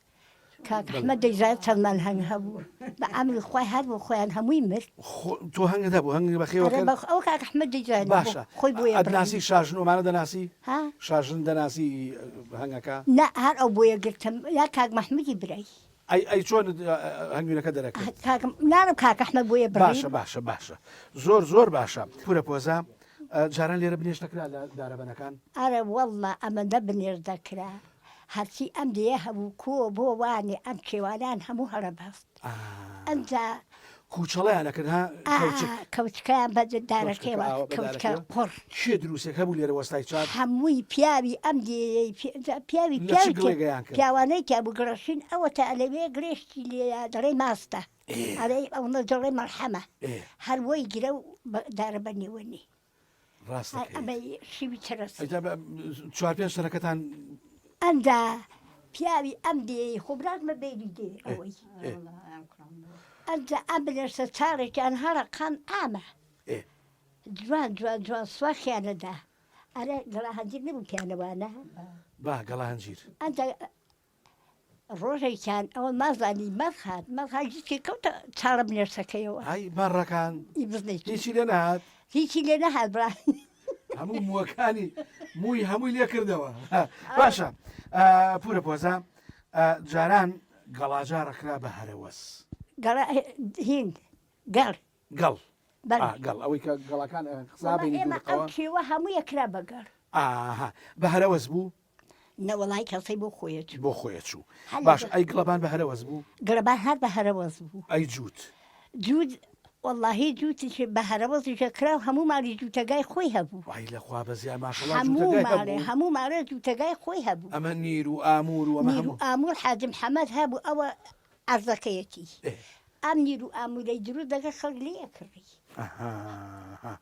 کاک بەڵێ. ئەحمەد دەیزانی چەندمان هەنگ هەبوو بە عەمری خوای هەر بۆ خۆیان هەمووی مرد. خۆ تۆ هەنگت هەبوو هەنگ بەخێوە ئەرێ کرد؟ بەخ ئەوە کاک ئەحمەد دەیزانی بۆ باشە خۆی بۆیە ئەتناسی بڕی. شاژن و ئەمانە دەناسی؟ ها؟ شاژن دەناسی هەنگەکە؟ نا هەر ئەو بۆیە گرتم یا کاک مەحموودی برای. ئەی ئەی چۆن هەنگوینەکە دەرەکرد؟ کاک ناڵێم کاک ئەحمەد بۆیە بڕیم. باشە باشە باشە زۆر زۆر باشە. پورە پۆزە جاران لێرە بنێشت دەکرا لە دارەبەنەکان؟ ئەرێ وەڵڵا ئەمەندە بنێشت دەکرا هەرچی ئەم دێیە هەبوو کۆ بۆ وانێ ئەم کێوانەیان هەموو هەڵەبەست ئەنجا. کوچەڵەیان ئەکرد ها کەوچک. کەوچکەیان بە دارەکەیەوە کەوچکە قوڕ. کێ دروستێک هەبوو لێرە وەستای چاک؟ هەمووی پیاوی ئەم دێیەی پیاوی لە چ پیاوی گڵێگەیان کرد؟ پیاوانەی تیا بوو گڕەشین ئەوەتا لەوێ گرێشتی لێیە دەڵێی ماستە ئەرێ ئەوەنە دەڵێ مەرحەمە هەر وەی گرە و دارە بە نێوەنی. ڕاست دەکەیت. ئەمەی شیوی چەرەس. ئەی جا بە چوار پێنج تەنەکەتان. ئەنجا پیاوی ئەم دێیەی خۆ برازمە بەیری دێ ئەوەی. ئەنجا ئەم بنێشتە چاڵێکیان هەڵەقان ئامە. جوان جوان جوان سواخیان ئەدا. ئەرێ گەڵا هەنجیر نەبوو پیانەوانە؟ با گەڵا هەنجیر. ئەنجا ڕۆژێکیان ئەوە مازانی مەڕ هات مەڕ هات گیسکێ کەوتە چاڵە بنێشتەکەیەوە. ئای مەڕەکان ئی بزنێکی. هیچی لێ نەهات؟ هیچی لێ نەهات برا. هەموو مووەکانی مووی هەمووی لێ کردەوە. باشە پورە پۆزە جاران گەڵاجاڕە کرا بە هەرەوەز. گەڵا هین گەڵ. گەڵ بەڵێ. گەڵ ئەوەی کە گەڵاکان وەڵا خزابینی ئێمە ئەو دوورقەوە. کێوە هەموویە کرا بە گەڵ. ئاها بە هەرەوەز بوو؟ نەوەڵای کەسەی بۆ خۆیە چوو. بۆ خۆیە چوو. هەر باش لەگەڵ. ئەی گڵەبان بە هەرەوەز بوو؟ گڵەبان هەر بە هەرەوەز بوو. ئەی جووت؟ جووت وەڵاهی جووتیش بە هەرەوەزیش ئەکرا و هەموو ماڵی جووتەگای خۆی هەبوو. وای لە خوا بەزیان ماشەڵا هەموو جووتەگای ماڵێ هەبوو؟ هەموو ماڵێ جووتەگای خۆی هەبوو. ئەمە نیر و ئاموور و ئەمە نیر و هەموو. ئاموور حاجی محەمەد هەبوو ئەوە عەرزەکەیەتی. ئێ. ئەم نیر و ئاموورەی دروست دەکرد خەڵک لێی ئەکڕی. ئەها.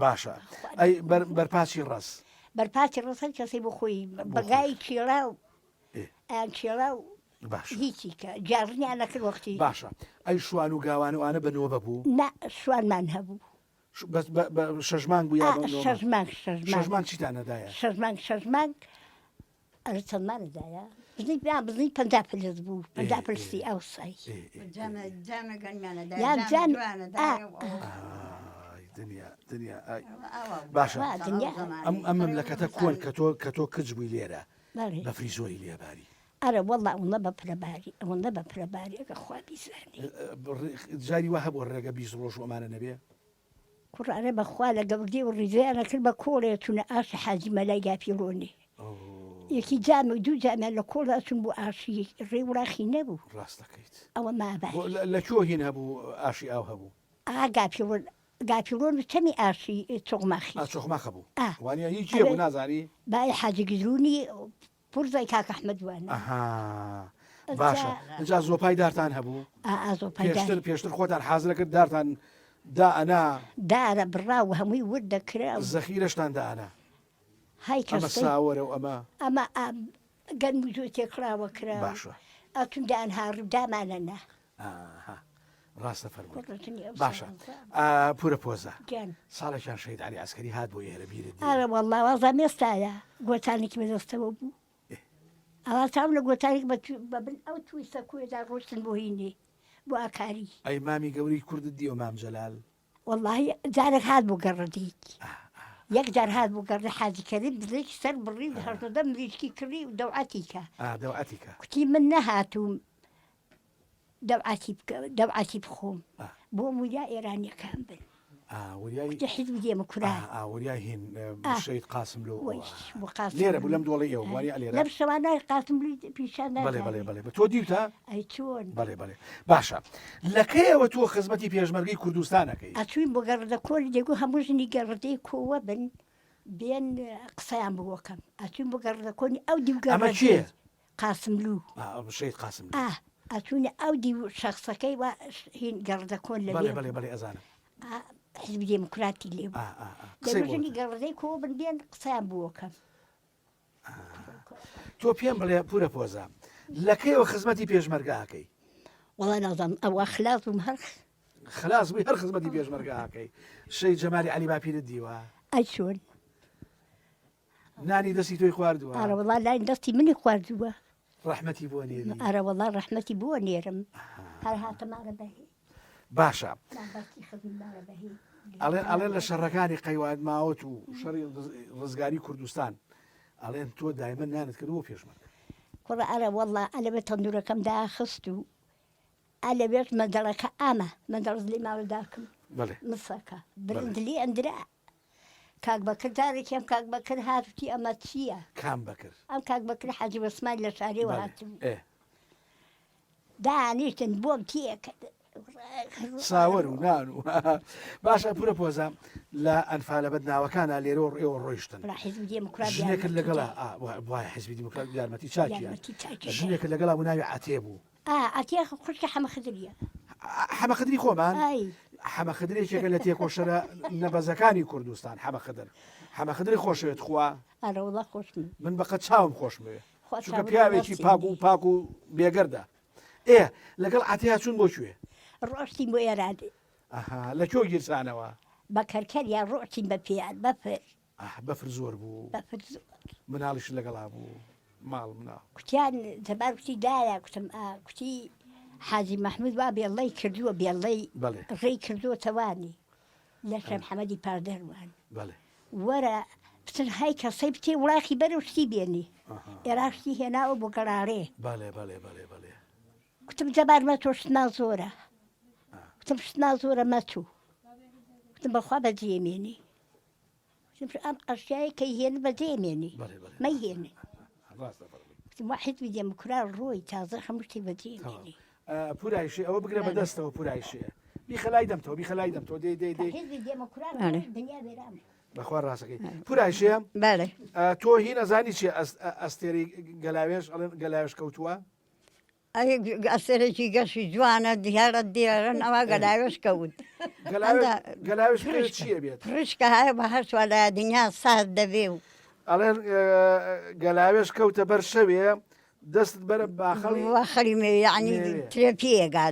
باشە ئەی بەرپاچی ڕەز؟ بەرپاچی ڕەز هەر کەسەی بۆ خۆی بە گای کێڵا و ئەیان کێڵا و هیچی کە جاڕنیان نەکرد وەختی. باشە ئەی شوان و گاوان و ئانە بە نۆبە بوو؟ نا شوانمان هەبوو. بەس بە شەش مانگ بوو یا بە نۆ مانگ؟ شەش مانگ شەش مانگ. شەش مانگ چیتان ئەدایە؟ شەش مانگ شەش مانگ ئەرێ چەندمان ئەدایە؟ بزنی نا بزنی 50 فلس بوو 50 فلسی ئەوسای. جامە گەنمیان ئەدایە یان جامە جام جوان ئا ئەدایە و ئەوە. ئای دنیا دنیا ئای ئاوا بوو. باشە وا دنیا. ئەم ئەم مەملەکەتە کۆن کە تۆ کە تۆ کچ بووی لێرە بەڵێ. بەفری زۆری لێ باری. ئەرە وەڵا ئەوەندە بەفرە باری ئەوەندە بەفرە باری ئەگەر خوا بیزانێ. جاری وا هەبووە ڕێگە 20 ڕۆژ و ئەمانە نەبێ؟ کوڕە ئەرێ بەخوا لە گەوردی و ڕیزەیان ئەکرد بە کۆڵێ چونە ئاشی حاجی مەلای گاپیڵۆنێ یەکی جامێ و دوو جامیان لە کۆڵ ئەچون بۆ ئاشی ڕێ وڵاخی نەبوو ڕاست دەکەیت ئەوە مابای بۆ لە کوێ هین هەبوو ئاشی ئاو هەبوو؟ ئا گاپیڵۆن گاپیڵۆن و چەمی ئاشی چۆغماخی ئا چۆغماخ هەبوو ئا وانە هی کێ بوو نازانی؟ بای حاجی گزرونی پورزای کاک ئەحمەد وانە. ئەها باشە ئینجا زۆپای دارتان هەبوو؟ ئا ئا زۆپای دار. پێشتر پێشتر خۆتان حازرە کرد دارتان دا ئەنا؟ دارە بڕا و هەمووی ورد دەکرا و. زەخیرەشتان دا ئەنا؟ های ئەمە کەستەی. ساوەرە و ئەمە. ئەمە ئا گەنم و جۆ تێکڵاوە کرا و. باشە. ئەچوون دایان هاڕی و دامانەنا. ئاها ڕاستە فەرمووی. کوڕەتنی ئەو باشە ساڵە. ئا پورە پۆزە. گیان. ساڵێکیان شەهید عەلی عەسکەری هات بۆ ئێرە بیرت دێ؟ ئەرە وەڵڵا وازام ئێستایە گۆچانێکی بە دەستەوە بوو. ئەوا چاوم لە گۆچانێک بە بە بن ئەو تووی سەکۆیەدا ڕۆیشتن بۆ هینێ بۆ ئاکاری. ئەی مامی گەورەی کوردت دیوە مام جەلال؟ وەڵڵاهی جارێک هات بۆ گەڕەدیت. یەک جار هات بۆ گەڕدی حاجی کەریم بزنێکی سەر بڕی و هەژدە مریشکی کڕی و دەوعەتی کە. ئا دەوعەتی کە. کوتی من نەهاتووم دەوعەتی بکە دەوعەتی بخۆم بۆم وریا ئێرانیەکان بن. ئا وریای کوتی حیزب دێمە کورا. ئا وریای هین ئا. شەهید قاسملوو وەی بۆ قاسم لێرە بوو لەم دۆڵەی ئێوە وانیە لێرە؟ لەم شەوانە قاسملووی پیشان بەڵێ نادایە. بەڵێ بەڵێ تۆ دیوتە؟ ئەی چۆن؟ بەڵێ بەڵێ باشە لە کەیەوە تۆ خزمەتی پێشمەرگەی کوردستان ئەکەی؟ ئەچووین بۆ گەڕەدە کۆری دەیگوت هەموو ژنی گەڕەدەی کۆوە بن بێن قسەیان بۆ کەم ئەچووین بۆ گەڕەدە کۆنی ئەو دیو ئەمە گەڕەدەی کێیە؟ قاسملوو. ئا شەهید قاسملوو. ئا ئەچوونە ئەو دیو شەخسەکەی وا هین گەڕەدە کۆن لەوێ بەڵێ بوو. بەڵێ بەڵێ ئەزانم. ئا. حزبی دێموکراتی لێ بوو. قسەی بۆ ژنی گەڕدەی کۆ بن بێن قسەیان بووەکەم. تۆ پێم بڵێ پورە پۆزە لە کەیەوە خزمەتی پێشمەرگە ئەکەی؟ وەڵا نازانم ئەوە خلاص بووم هەر خلاص بووی هەر خزمەتی پێشمەرگە ئەکەی شەی جەمالی عەلی باپیرت دیوە؟ ئەی چۆن؟ نانی دەستی تۆی خواردووە؟ ئارە وەڵا نانی دەستی منی خواردووە. ڕەحمەتی بۆ نێری؟ ئارە وەڵا ڕەحمەتی بۆ نێرم هەر هاتە ماڵە بەهی. باشە ئەڵێن ئەڵێن لە شەڕەکانی قەیوان ماوەت و شەڕی ڕزگاری کوردستان ئەڵێن تۆ دایمە نانت کرد بۆ پێشمەرگە. کوڕە ئەرە وەڵا ئەلەوێ تەندورەکەم داخست و ئەلەوێش مەندەڵەکە ئامە مەندەڵز لی ماڵە داکم مسەکە برند لی ئەندرا کاک بەکر جارێکیان کاک بەکر هات وتی ئەمە چییە؟ کام بەکر؟ ئەم کاک بەکر حاجی وەسمان لە شارێوە هاتبوو. دانیشتن بۆم تێکرد. ساوەر و نان و باشە پورە پۆزە لە ئەنفالە بەدناوەکانە لێرەوە ئێوە ڕۆیشتن ژنێکت لەگەڵا وایە حیزبی دیموکرات یارمەتی چاکیان ژنێکت لەگەڵا بوو ناوی عەتێ بوو عەتێ خوشکی حەمە خدریە. حەمە خدری خۆمان؟ حەمە خدر یەکێکە لە تێکۆشەرە نەبەزەکانی کوردستان حەمە خدر حەمە خدری خۆشەوێت خوا ئەرەوەڵا خۆشم من بەقەت چاوم خۆشمەوێ چونکە پیاوێکی پاک و پاک و بێگەردە ئێ لەگەڵ عەتیا چوون بۆ کوێ؟ ڕۆشتین بۆ ئێران. ئەها لە کوێ گیرسانەوە؟ بە کەرکەریا ڕۆشتین بە پێیان بەفر. ئاه بەفر زۆر بوو. بەفر زۆر. مناڵیشت لەگەڵا بوو ماڵ مناڵ. کوتیان جەبار کوتی دایە کوتم ئا کوتی حاجی مەحموود وا بێڵەی کردووە بێڵەی ڕێی کردووە تەوانی لە شێ محەمەدی پاردەروان. بەڵێ. وەرە بچن های کەسەی بچێ وڵاخی بەرە و شتی بێنی ئێرا شتی هێناوە بۆ گەڵاڵێ. بەڵێ بەڵێ بەڵێ بەڵێ. کوتم جەبار مەچۆ شتمان زۆرە کوتم شتمان زۆرە مەچوو کوتم بەخوا بەجێ مێنی کوتم ئەم ئەشیای کەی هێن بەجێ مێنی مەیهێنێ کوتم وا حیزبی دێموکرات ڕۆی تازە هەموو شتێک بەجێ مێنی. پورایشێ ئەوە بگرە بەدەستەوە پورایشێ بیخە لای دەمتەوە بیخە لای دەمتەوە دەی دەی دەی حیزبی دێموکرات ڕۆی دنیا وێران بوو. بەخوا ڕاستەکەی پورایشێ بەڵێ تۆ هی نەزانی چیە ئەستێرەی گەلاوێژ ئەڵێن گەلاوێژ کەوتووە؟ ئەستێرەکی گەشی جوانە دیارە دیارن ئەوە گەلاوێژ کەوت گەلاوێژ چیە بێت پرشکە هەیە بە هەر چوالایە دنیا سارد دەبێ و ئەڵێن گەلاوێژ کەوتە بەر شەوێ دەستت بەرە باخەڵی باخەڵی مێوێ یەعنی ترێ پێگا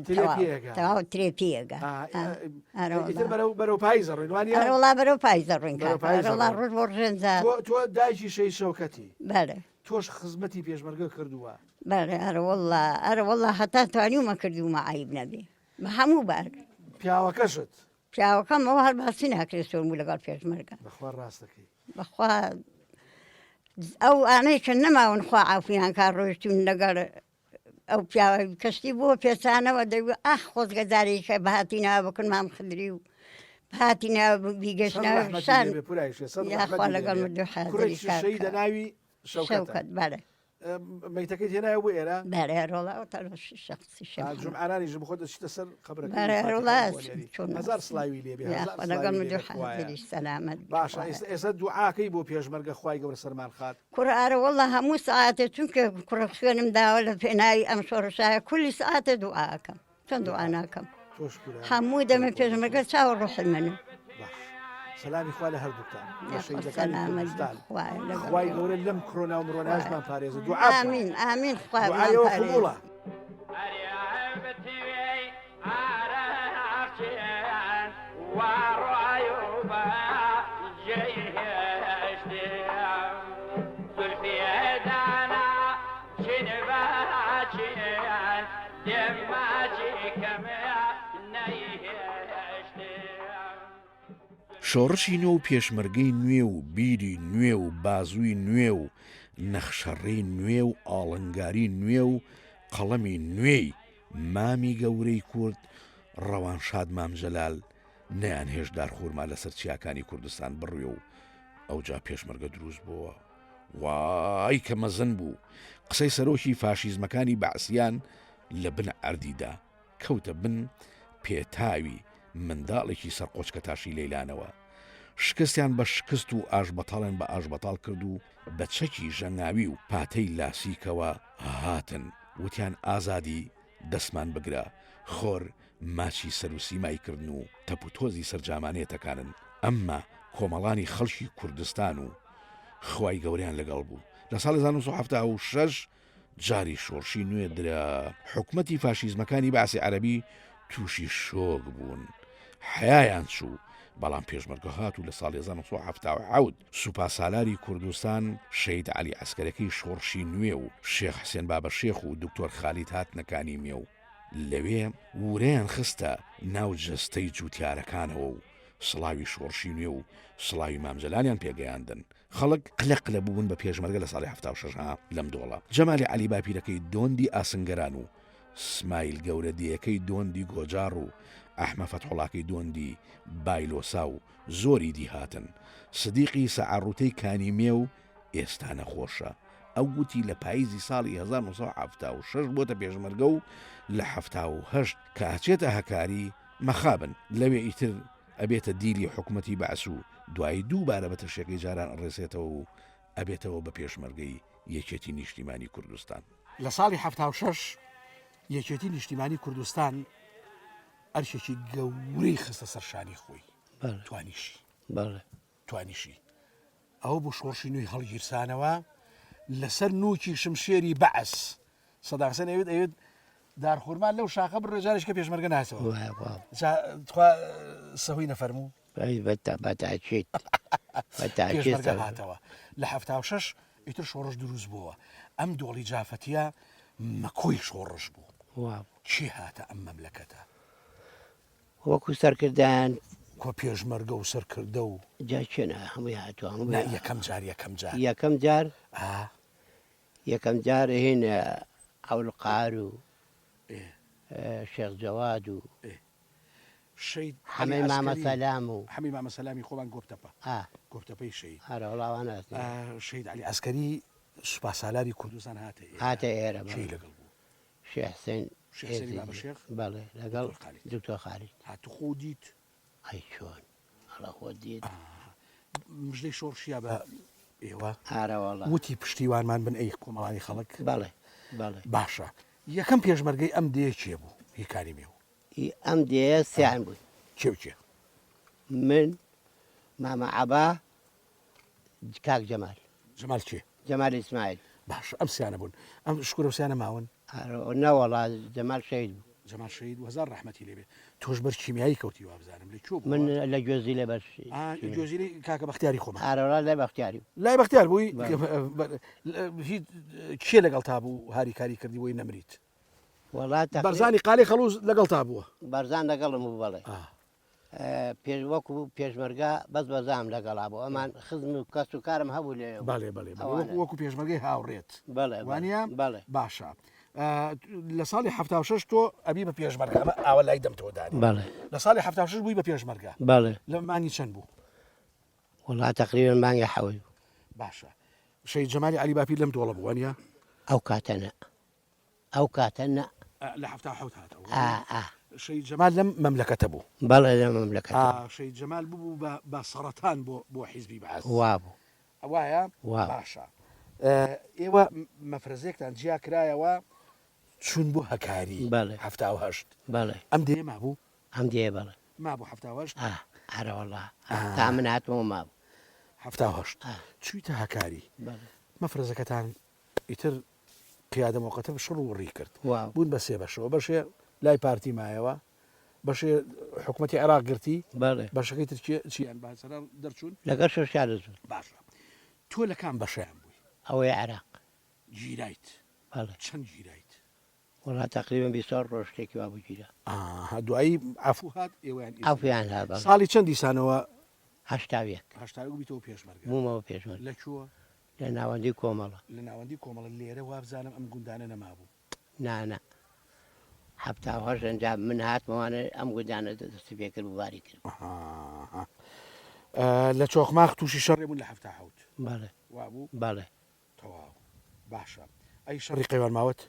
تەواو ترێ پێگا ئیتر بەرەو بەرەو پاییز ئەڕۆین وانیە؟ ئەرە وەڵا بەرەو پاییز ئەڕۆین کاکە ئەرە وەڵا ڕۆژ بۆ ڕژێن جا تۆ تۆ دایکی شەهید شەوکەتی بەڵێ تۆش خزمەتی پێشمەرگە کردووە بەڵێ ئەرە وەڵا ئەرە وەڵا هەتا توانیومە کردوومە عەیب نەبێ بە هەموو بار پیاوەکەشت پیاوەکەم ئەوە هەر باسی ناکرێت چۆن بوو لەگەڵ پێشمەرگە بەخوا ڕاستەکەی بەخوا ئەو ئانەی کە نەماون خوا عافیان کا ڕۆیشتون لەگەڵ ئەو پیاوە کەشتی بۆ پێچانەوە دەگو ئاخ خۆزگە جارێکە بهاتینەوە بکن مام خدری و بهاتینەوە بیگەشتنەوە شان یاخوا لەگەڵ مردوو حازری کاکە. شەهیدە ناوی شەوکەتە بەڵێ مەیتەکەیت هێنایە بۆ ئێرە؟ بەرێ ڕۆڵە ئەو تەرۆ شەخسی شێخ آ، جومعانانیش بخۆ دەچیتە سەر قەبرەکەی بەرێ فاتیحەی ڕۆڵە بۆ نێری. چۆن هەزار سڵاوی لێ بێ یا هەزار خوا لەگەڵ سڵاوی لێ مردوو بێ خوایە حازریش سەلامەت بی باشە خوایە. ئێستا ئێستا دوعاکەی بۆ پێشمەرگە خوای گەورە سەرمان خات کوڕە ئارە وەڵا هەموو سەعاتێ چونکە کوڕە خوێنم داوە لە پێناوی ئەم شۆڕشایە کولی سەعاتێ دوعا ئەکەم چۆن دوعا ناکەم تۆش کورە هەموو دەمێ پێشمەرگە چاوە ڕۆحی منە باش سەلامی خوا لە هەردووکتان لە یاخوا شەهیدەکانی سەلامەت بی کوردستان خوایە لەگەڵ خوای ئێوە گەورە لەم کرۆنا و مرۆناشمان خوایە پارێزە دوعا بکەن ئامین ئامین خوا دوعای ئێوە بمانپارێزێ. قبوڵە. شۆڕشی نوێ و پێشمەرگەی نوێ و بیری نوێ و بازووی نوێ و نەخشەڕێی نوێ و ئاڵنگاری نوێ و قەڵەمی نوێی مامی گەورەی کورد ڕەوانشاد مام جەلال نەیانهێشت دارخورما لەسەر چیاکانی کوردستان بڕوێ و ئەوجا پێشمەرگە دروست بۆوە وای کە مەزن بوو قسەی سەرۆکی فاشیزمەکانی بەعسیان لە بن عەردیدا کەوتە بن پێتاوی منداڵێکی سەرقۆچکەتاشی لەیلانەوە. شکستیان بە شکست و ئاشبەتاڵیان بە ئاشبەتاڵ کرد و بە چەکی ژەنگاوی و پاتەی لاسیکەوە هاتن وتیان ئازادی دەستمان بگرە خۆر. ماچی سەر و سیمای کردن و تەپ و تۆزی سەر جامانەیە تەکانن، ئەمما کۆمەڵانی خەڵکی کوردستان و خوای گەورەیان لەگەڵ بوو. لە ساڵی 1976 جاری شۆڕشی نوێ درا، حکومەتی فاشیزمەکانی بەعسی عەرەبی تووشی شۆک بوون، حەیایان چوو، بەڵام پێشمەرگە هات و لە ساڵی 1977 سوپاسالاری کوردستان شەهید عەلی عەسکەرەکەی شۆڕشی نوێ و شێخ حسێن بابەشێخ و دکتۆر خالید هاتنە کانی مێو، لەوێ ورەیان خستە ناو جەستەی جووتیارەکانەوە و سڵاوی شۆڕشی نوێ و سڵاوی مام جەلالیان پێ گەیاندن. خەڵک قلە قلە بوون بە پێشمەرگە لە ساڵی 76 ها لەم دۆڵە. جەمالی عەلی باپیرەکەی دۆندی ئاسنگەران و سمایل گەورە دێیەکەی دۆندی گۆجاڕ و ئەحمە فەتحوڵاکەی دۆندی بایلۆسا و زۆری دی هاتن. سدیقی سەعەڕووتەی کانی مێو ئێستا نەخۆشە. ئەو وتی لە پاییزی ساڵی 1976 بۆتە پێشمەرگە و لە 78 کە ئەچێتە هەکاری، مەخابن لەوێ ئیتر ئەبێتە دیلی حکومەتی بەعس و دوایی دووبارە بە تەشێکەی جاران ئەڕێسێتەوە و ئەبێتەوە بە پێشمەرگەی یەکێتی نیشتیمانی کوردستان. لە ساڵی 76 یەکێتی نیشتیمانی کوردستان ئەرکێکی گەورەی خستە سەر شانی خۆی، توانیشی. توانیشی. ئەوە بوو شۆڕشی نوێی هەڵگیرسانەوە لەسەر نووکی شمشێری بەعس. سەدام حسێن ئەوێت ئەوێت دارخورما لەو شاخە بڕێ جارێک کە پێشمەرگە ناسەوە. جا تخوا سەهوی نەفەرموو. بەتاکید بەتاکید پێشمەرگە هاتەوە لە 76 ئیتر شۆڕش دروست بووە. ئەم دۆڵی جافەتیە مەکۆی شۆڕش بوو. کێ هاتە ئەم مەملەکەتە؟ وەکو سەرکردایان. کۆ پێشمەرگە و سەرکردە و. جا کێ نا هەمووی هاتووە هەمووی. نا یەکەم جار یەکەم جار. یەکەم جار. ئا. یەکەم جار هین عەولقار و شێخ جەواد و. شەید حەمەی مامە سەلام و. حەمەی مامە سەلامی خۆمان گۆپتەپە. ئا. گۆپتەپەی شەهید. ئەرە وەڵا ئەوانە هاتن. شەهید عەلی عەسکەری سوپاسالاری کوردستان هاتە ئێرە. هاتە ئێرە بەڵێ. کێی لەگەڵ بوو؟ شێخ حسێن شێخ حسێنی بابە شێخ؟ بەڵێ لەگەڵ دکتۆر خالید. ها تو خۆو دیت؟ ئەی چۆن ئەڵە خۆت دیت؟ مژدەی شۆڕشی یا بە ئێوە؟ ئارەوەڵا. وتی پشتیوانمان بن ئەی کۆمەڵانی خەڵک؟ بەڵێ بەڵێ. باشە یەکەم پێشمەرگەی ئەم دێیە کێ بوو؟ هی کانی مێو. هی ئەم دێیە سیان بووین. کێ و کێ؟ من، مامە عەبا، کاک جەمال. جەمال کێ؟ جەمال ئیسماعیل. باشە ئەم سیانە بوون. ئەم شکور ئەو سیانە ماون؟ نەوەڵا جەمال شەهید بوو. جەمال شەهید بوو هەزار ڕەحمەتی لێ بێ. تۆش بەر کیمیایی کەوتی وابزانم لە کوێ بوو؟ من لە گوێزیلە بەر گوێزیلەی کاکە بەختیاری خۆمان. ئارەوەڵا لای بەختیاری بوو. لای بەختیار بووی؟ هیچ کێ لەگەڵ تا بوو هاریکاری کردی بۆی نەمریت؟ وەڵا بەرزانی قالەی خەڵوز لەگەڵ تا بووە؟ بەرزان لەگەڵم بوو بەڵێ. پێش وەکو پێشمەرگە بەس بەزام لەگەڵا بوو ئەمان خزم و کەس و کارم هەبوو لێ بەڵێ بەڵێ وەکو پێشمەرگەی هاوڕێت بەڵێ وانە بەڵێ باشە لە ساڵی 76 تۆ ئەبی بە پێشمەرگە ئەمە ئاوە لای دەمتەوە دانی بەڵێ لە ساڵی 76 بووی بە پێشمەرگە بەڵێ لە مانگی چەند بوو وەڵا تقریبا مانگی حەوت بوو باشە شەهید جەمالی عەلی باپیر لەم دۆڵە بوو وانە ئەو کاتە نە ئەو کاتە نا. لە 77 هاتەوە. ئا ئا. شەهید جەمال لەم مەملەکەتە بوو. بەڵێ لەم مەملەکەتە بوو. ئا شەهید جەمال ببوو بە بە سەڕەتان بۆ بۆ حیزبی بەعس. وابوو. وایە؟ وابوو. باشە ئێوە مەفرەزەیەکتان جیا کرایەوە چوون بۆ هەکاری. بەڵێ. 78. بەڵێ. ئەم دێیە مابوو؟ ئەم دێیە بەڵێ. مابوو 78؟ ئا ئەرەوەڵا تا من هاتمەوە مابوو. 78. ئا. چوویتە هەکاری. بەڵێ. مەفرەزەکەتان ئیتر قیادە مۆقەتە شڕ و وڕی کرد واو. بوون بە سێ بەشەوە بەشێ لای پارتی مایەوە بەشێ حکوومەتی عێراق گرتی بەڵێ. بەشەکەی تر کێ چیان باسەران دەرچوون لەگەڵ شۆشیان دەچوون. باشە تۆ لە کام بەشیان بووی؟ ئەوەی عێراق. گیرایت؟ بەڵێ. چەند گیرایت؟ وەڵا تەقریبەن 24 ڕۆژ شتێکی وا بوو گیرا. ئاها دوایی عەفوو هات ئێوەیان ئیزن عەفویان هات بەڵێ. ساڵی چەند دیسانەوە؟ 81. 81 بوویتەوە پێشمەرگە. بوومەوە پێشمەرگە. لە کوێ؟ لە ناوەندی کۆمەڵە. لە ناوەندی کۆمەڵە لێرە وابزانم ئەم گوندانە نەمابوو. نا نا 78 ئەنجا من هاتمەوانە ئەم گوندانە دەستی پێ کرد بوو باری کرد. ئەها لە چۆخماخ تووشی شەڕێ بوون لە 77. بەڵێ. وابوو؟ بەڵێ. تەواو باشە ئەی شەڕی قەیوان ماوەت؟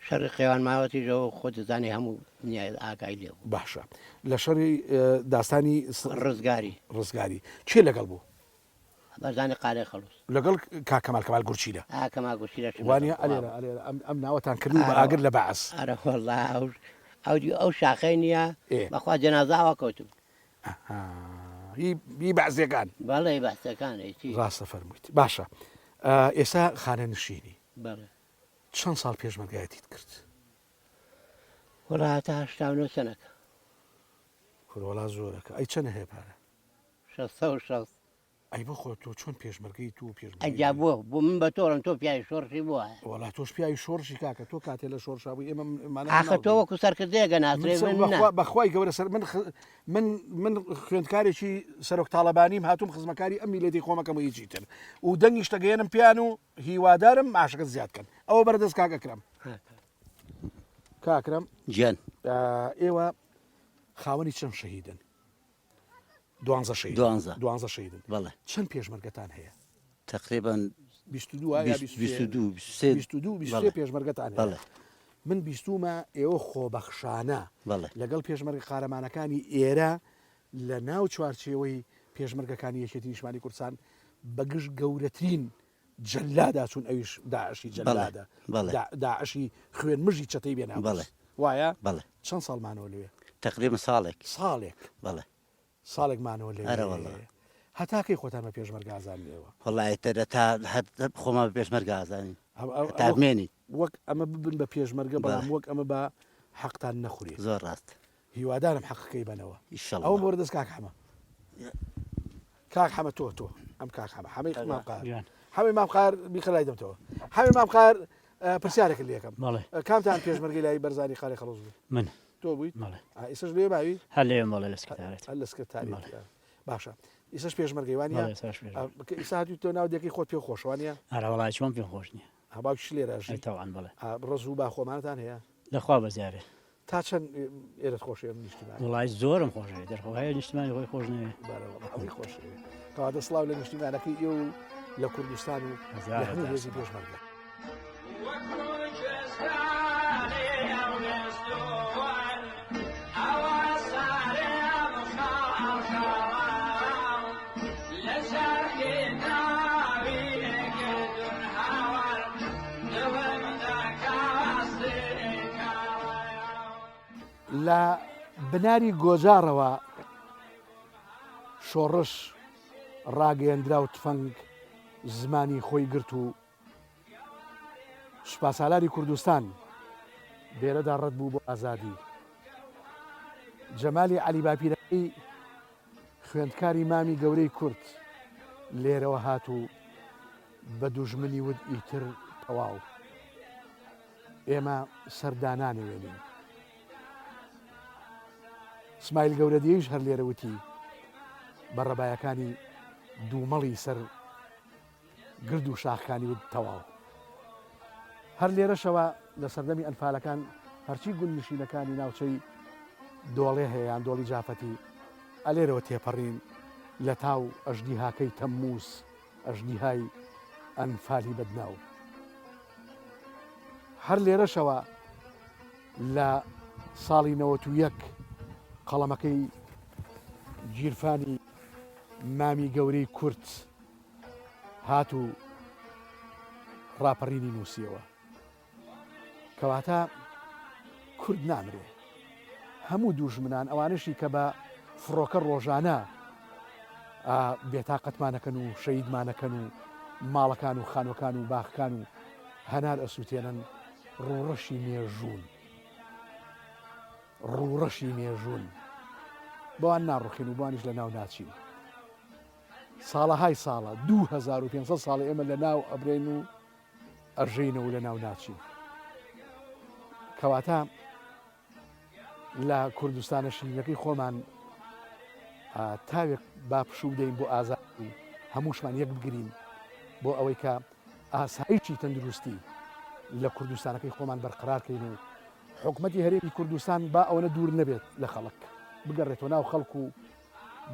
شەڕی قەیوان ماوەتیش ئەوە خۆت دەزانی هەموو دنیا ئاگای لێ بوو. باشە لە شەڕی داستانی ڕزگاری. ڕزگاری کێ لەگەڵ بوو؟ بەرزانی قالەی خەڵوز. لەگەڵ کاک کەمال کەمال گورچیلە. ئا کەمال گورچیلەشم لەگەڵ وانیە بوو ئەلێرە وابوو. ئەلێرە ئەم ئەم ناوەتان کردبوو بە ئارە ئاگر لە بەعس. ئارە وەڵا ئەو. ئەو دیو ئەو شاخەی نییە بەخوا جەنازە ئاوا کەوتبوو. ئەها هی هی بەعسیەکان. بەڵێ هی بەعسیەکان ئەی چی. ڕاستە فەرموویت باشە ئێستا خانەنشینی. بەڵێ. چەند ساڵ پێشمەرگایەتیت کرد؟ وەڵا هەتا 89 چەنەکە. کورە وەڵا زۆرەکە ئەی چەنە هەیە پارە؟ 660. ئەی بۆ خۆ تۆ چۆن پێشمەرگەی تو پێشمەرگەی ئەجا بۆ بۆ من بە تۆڵم تۆ پیاوی شۆڕشی بۆ وەڵا تۆش پیاوی شۆڕشی کاکە تۆ کاتێ لە شۆڕشا بووی ئێمە مانە ئاخە تۆ وەکو سەرکردەیەک ئەناسرێ من نا. بەخوای گەورە سەر من من من خوێندکارێکی سەرۆک تاڵەبانیم هاتووم خزمەکاری ئەم میلەتی خۆمەکەم و هیچی تر و دەنگیش دەگەیەنم پێیان و هیوادارم معاشەکەت زیاد کەن ئەوە بەرە دەست کاک ئەکرەم کاک ئەکرەم گیان ئێوە خاوەنی چەند شەهیدن دوانزە شەهید دوانزە دوانزە شەهیدن بەڵێ چەند پێشمەرگەتان هەیە تقریبا 22 یا 22 23 22 23 پێشمەرگەتان هەیە بەڵێ من بیستومە ئێوە خۆبەخشانە بەڵێ لەگەڵ پێشمەرگە قارەمانەکانی ئێرە لە ناو چوارچێوەی پێشمەرگەکانی یەکێتی نیشتمانی کوردستان بە گشت گەورەترین جەلادا چوون ئەویش داعشی جەلادە بەڵێ داعشی خوێن مژی چەتەی بێ ناموس بەڵێ وایە بەڵێ چەند ساڵ مانەوە لەوێ؟ تەقریبا ساڵێک. ساڵێک. بەڵێ. ساڵێک مانەوە لەوێ. ئەرە وەڵا. هەتا کەی خۆتان بە پێشمەرگە ئازانن ئێوە؟ وەڵا ئیتر هەتا هەر خۆمان بە پێشمەرگە ئازانین. هەتا بمێنین. وەک ئەمە ببن بە پێشمەرگە بەڵام وەک ئەمە با حەقتان نەخورێ. زۆر ڕاست. هیوادارم حەقەکەی بەنەوە. ئیشەڵا. ئەوەم بۆرە دەست کاک حەمە. کاک حەمە تۆ تۆ ئەم کاک حەمە حەمەی مام قاهر حەمەی مام قاهر بیخە لای دەمتەوە حەمەی مام قاهر پرسیارێکت لێکەم کامتان پێشمەرگەی لای بەرزانی قارێ خەڵوز بوو من تۆ بوویت بەڵێ ئیسش لێ ماوی هەر لێ بەڵێ لە سکرتارێت هەر لە سکرتارێت باشە ئیسش پێشمەرگەی وانە ئیسا هاتوو تۆ ناو دێکی خۆت پێ خۆشوانە ئەرە وەڵای چۆن پێم خۆش نییە باوکیش لێرە ژی تاوان بەڵێ ڕز و باخۆمانتان هەیە لەخوا بەزیارێ تا چەند ئێرەت خۆشە ئەم نیشتیمانە؟ وەڵای زۆرم خۆشەوێ دەرخۆ هەیە نیشتمانی خۆی خۆش نەوێ. بەرە وەڵا ئەوەی خۆشەوێ. کەواتە سڵاو لە نیشتیمانەکەی ئێوە و لە کوردستان و لە هەموو هێزی پێشمەرگە. لە بناری گۆجاڕەوە شۆڕش ڕاگەیەندرا و تفەنگ زمانی خۆی گرت و سوپاسالاری کوردستان لێرەدا ڕەت بوو بۆ ئازادی. جەمالی عەلی باپیرەکەی خوێندکاری مامی گەورەی کورد لێرەوە هات و بە دوژمنی وت ئیتر تەواو ئێمە سەر دانانەوێنین. سمایل گەورەدیەیش هەر لێرە وتی بە ڕەبایەکانی دوومەڵی سەر گرد و شاخکانی وت تەواو. هەر لێرەشەوە لە سەردەمی ئەنفالەکان هەرچی گوندنشینەکانی ناوچەی دۆڵێ هەیە یان دۆڵی جافەتی ئەلێرەوە تێپەڕین لە تاو ئەژدیهاکەی تەمموز ئەژدیهای ئەنفالی بەدناو. هەر لێرەشەوە لە ساڵی 91 قەڵەمەکەی گیرفانی مامی گەورەی کورد هات و ڕاپەڕینی نووسیەوە. کەواتە کورد نامرێ. هەموو دووژمنان ئەوانەشی کە بە فڕۆکە ڕۆژانە بێتاقەتمانەکەن و شەیدمانەکەن و ماڵەکان و خانوەکان و باخەکان و هەنار ئەسووتێنن ڕووڕەشی مێژوون. ڕووڕەشی مێژوون. بەوان ناڕوخین و بەوانیش لە ناو ناچین. ساڵەهای ساڵە، 2500 ساڵە ئێمە لە ناو ئەبرێین و ئەژێینەوە و لە ناو ناچین. کەواتە لە کوردستانە شیرینەکەی خۆمان تاوێک با پشوو بدەین بۆ ئازاد و هەمووشمان یەک بگرین بۆ ئەوەی کە ئاسایشی تەندروستی لە کوردستانەکەی خۆمان بەرقرار کەین و حکومەتی هەرێمی کوردستان با ئەوەنە دوور نەبێت لە خەڵک بگەڕێتەوە ناو خەڵک و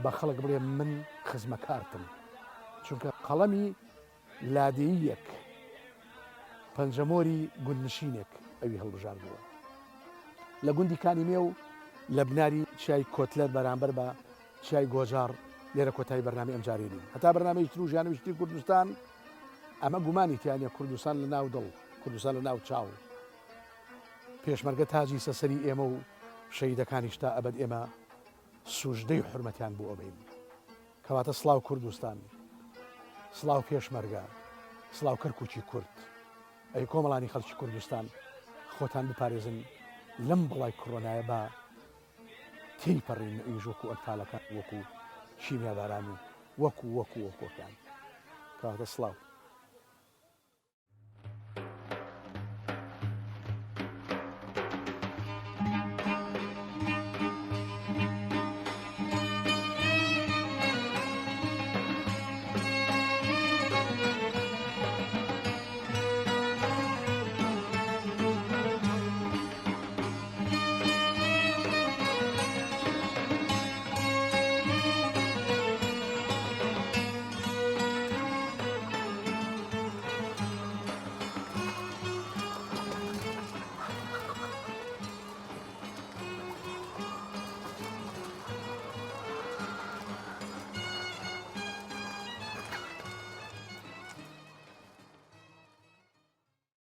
بە خەڵک بڵێ من خزمەکارتم چونکە قەڵەمی لادێییەک پەنجەمۆری گوندنشینێک ئەوی هەڵبژاردووە. لە گوندی کانی مێو لە بناری چیای کۆتلەر بەرامبەر بە چیای گۆجاڕ لێرە کۆتایی بەرنامەی ئەمجارەی نین. هەتا بەرنامەیەکی تر و ژیانەوەیەکی تری کوردستان ئەمە گومانی تیا نیە کوردستان لە ناو دڵ، کوردستان لە ناو چاو. پێشمەرگە تاجی سە سەری ئێمە و. شەهیدەکانیش تا ئەبەد ئێمە سوژدەی حورمەتیان بۆ ئەبەین. کەواتە سڵاو کوردستان، سڵاو پێشمەرگە، سڵاو کەرکوکی کورد. ئەی کۆمەڵانی خەڵکی کوردستان خۆتان بپارێزن لەم بەڵای کڕۆنایە با تێی پەڕین ئەویش وەکو ئەنفالەکان وەکو کیمیاباران و وەکو وەکو وەکوەکان. کەواتە سڵاو.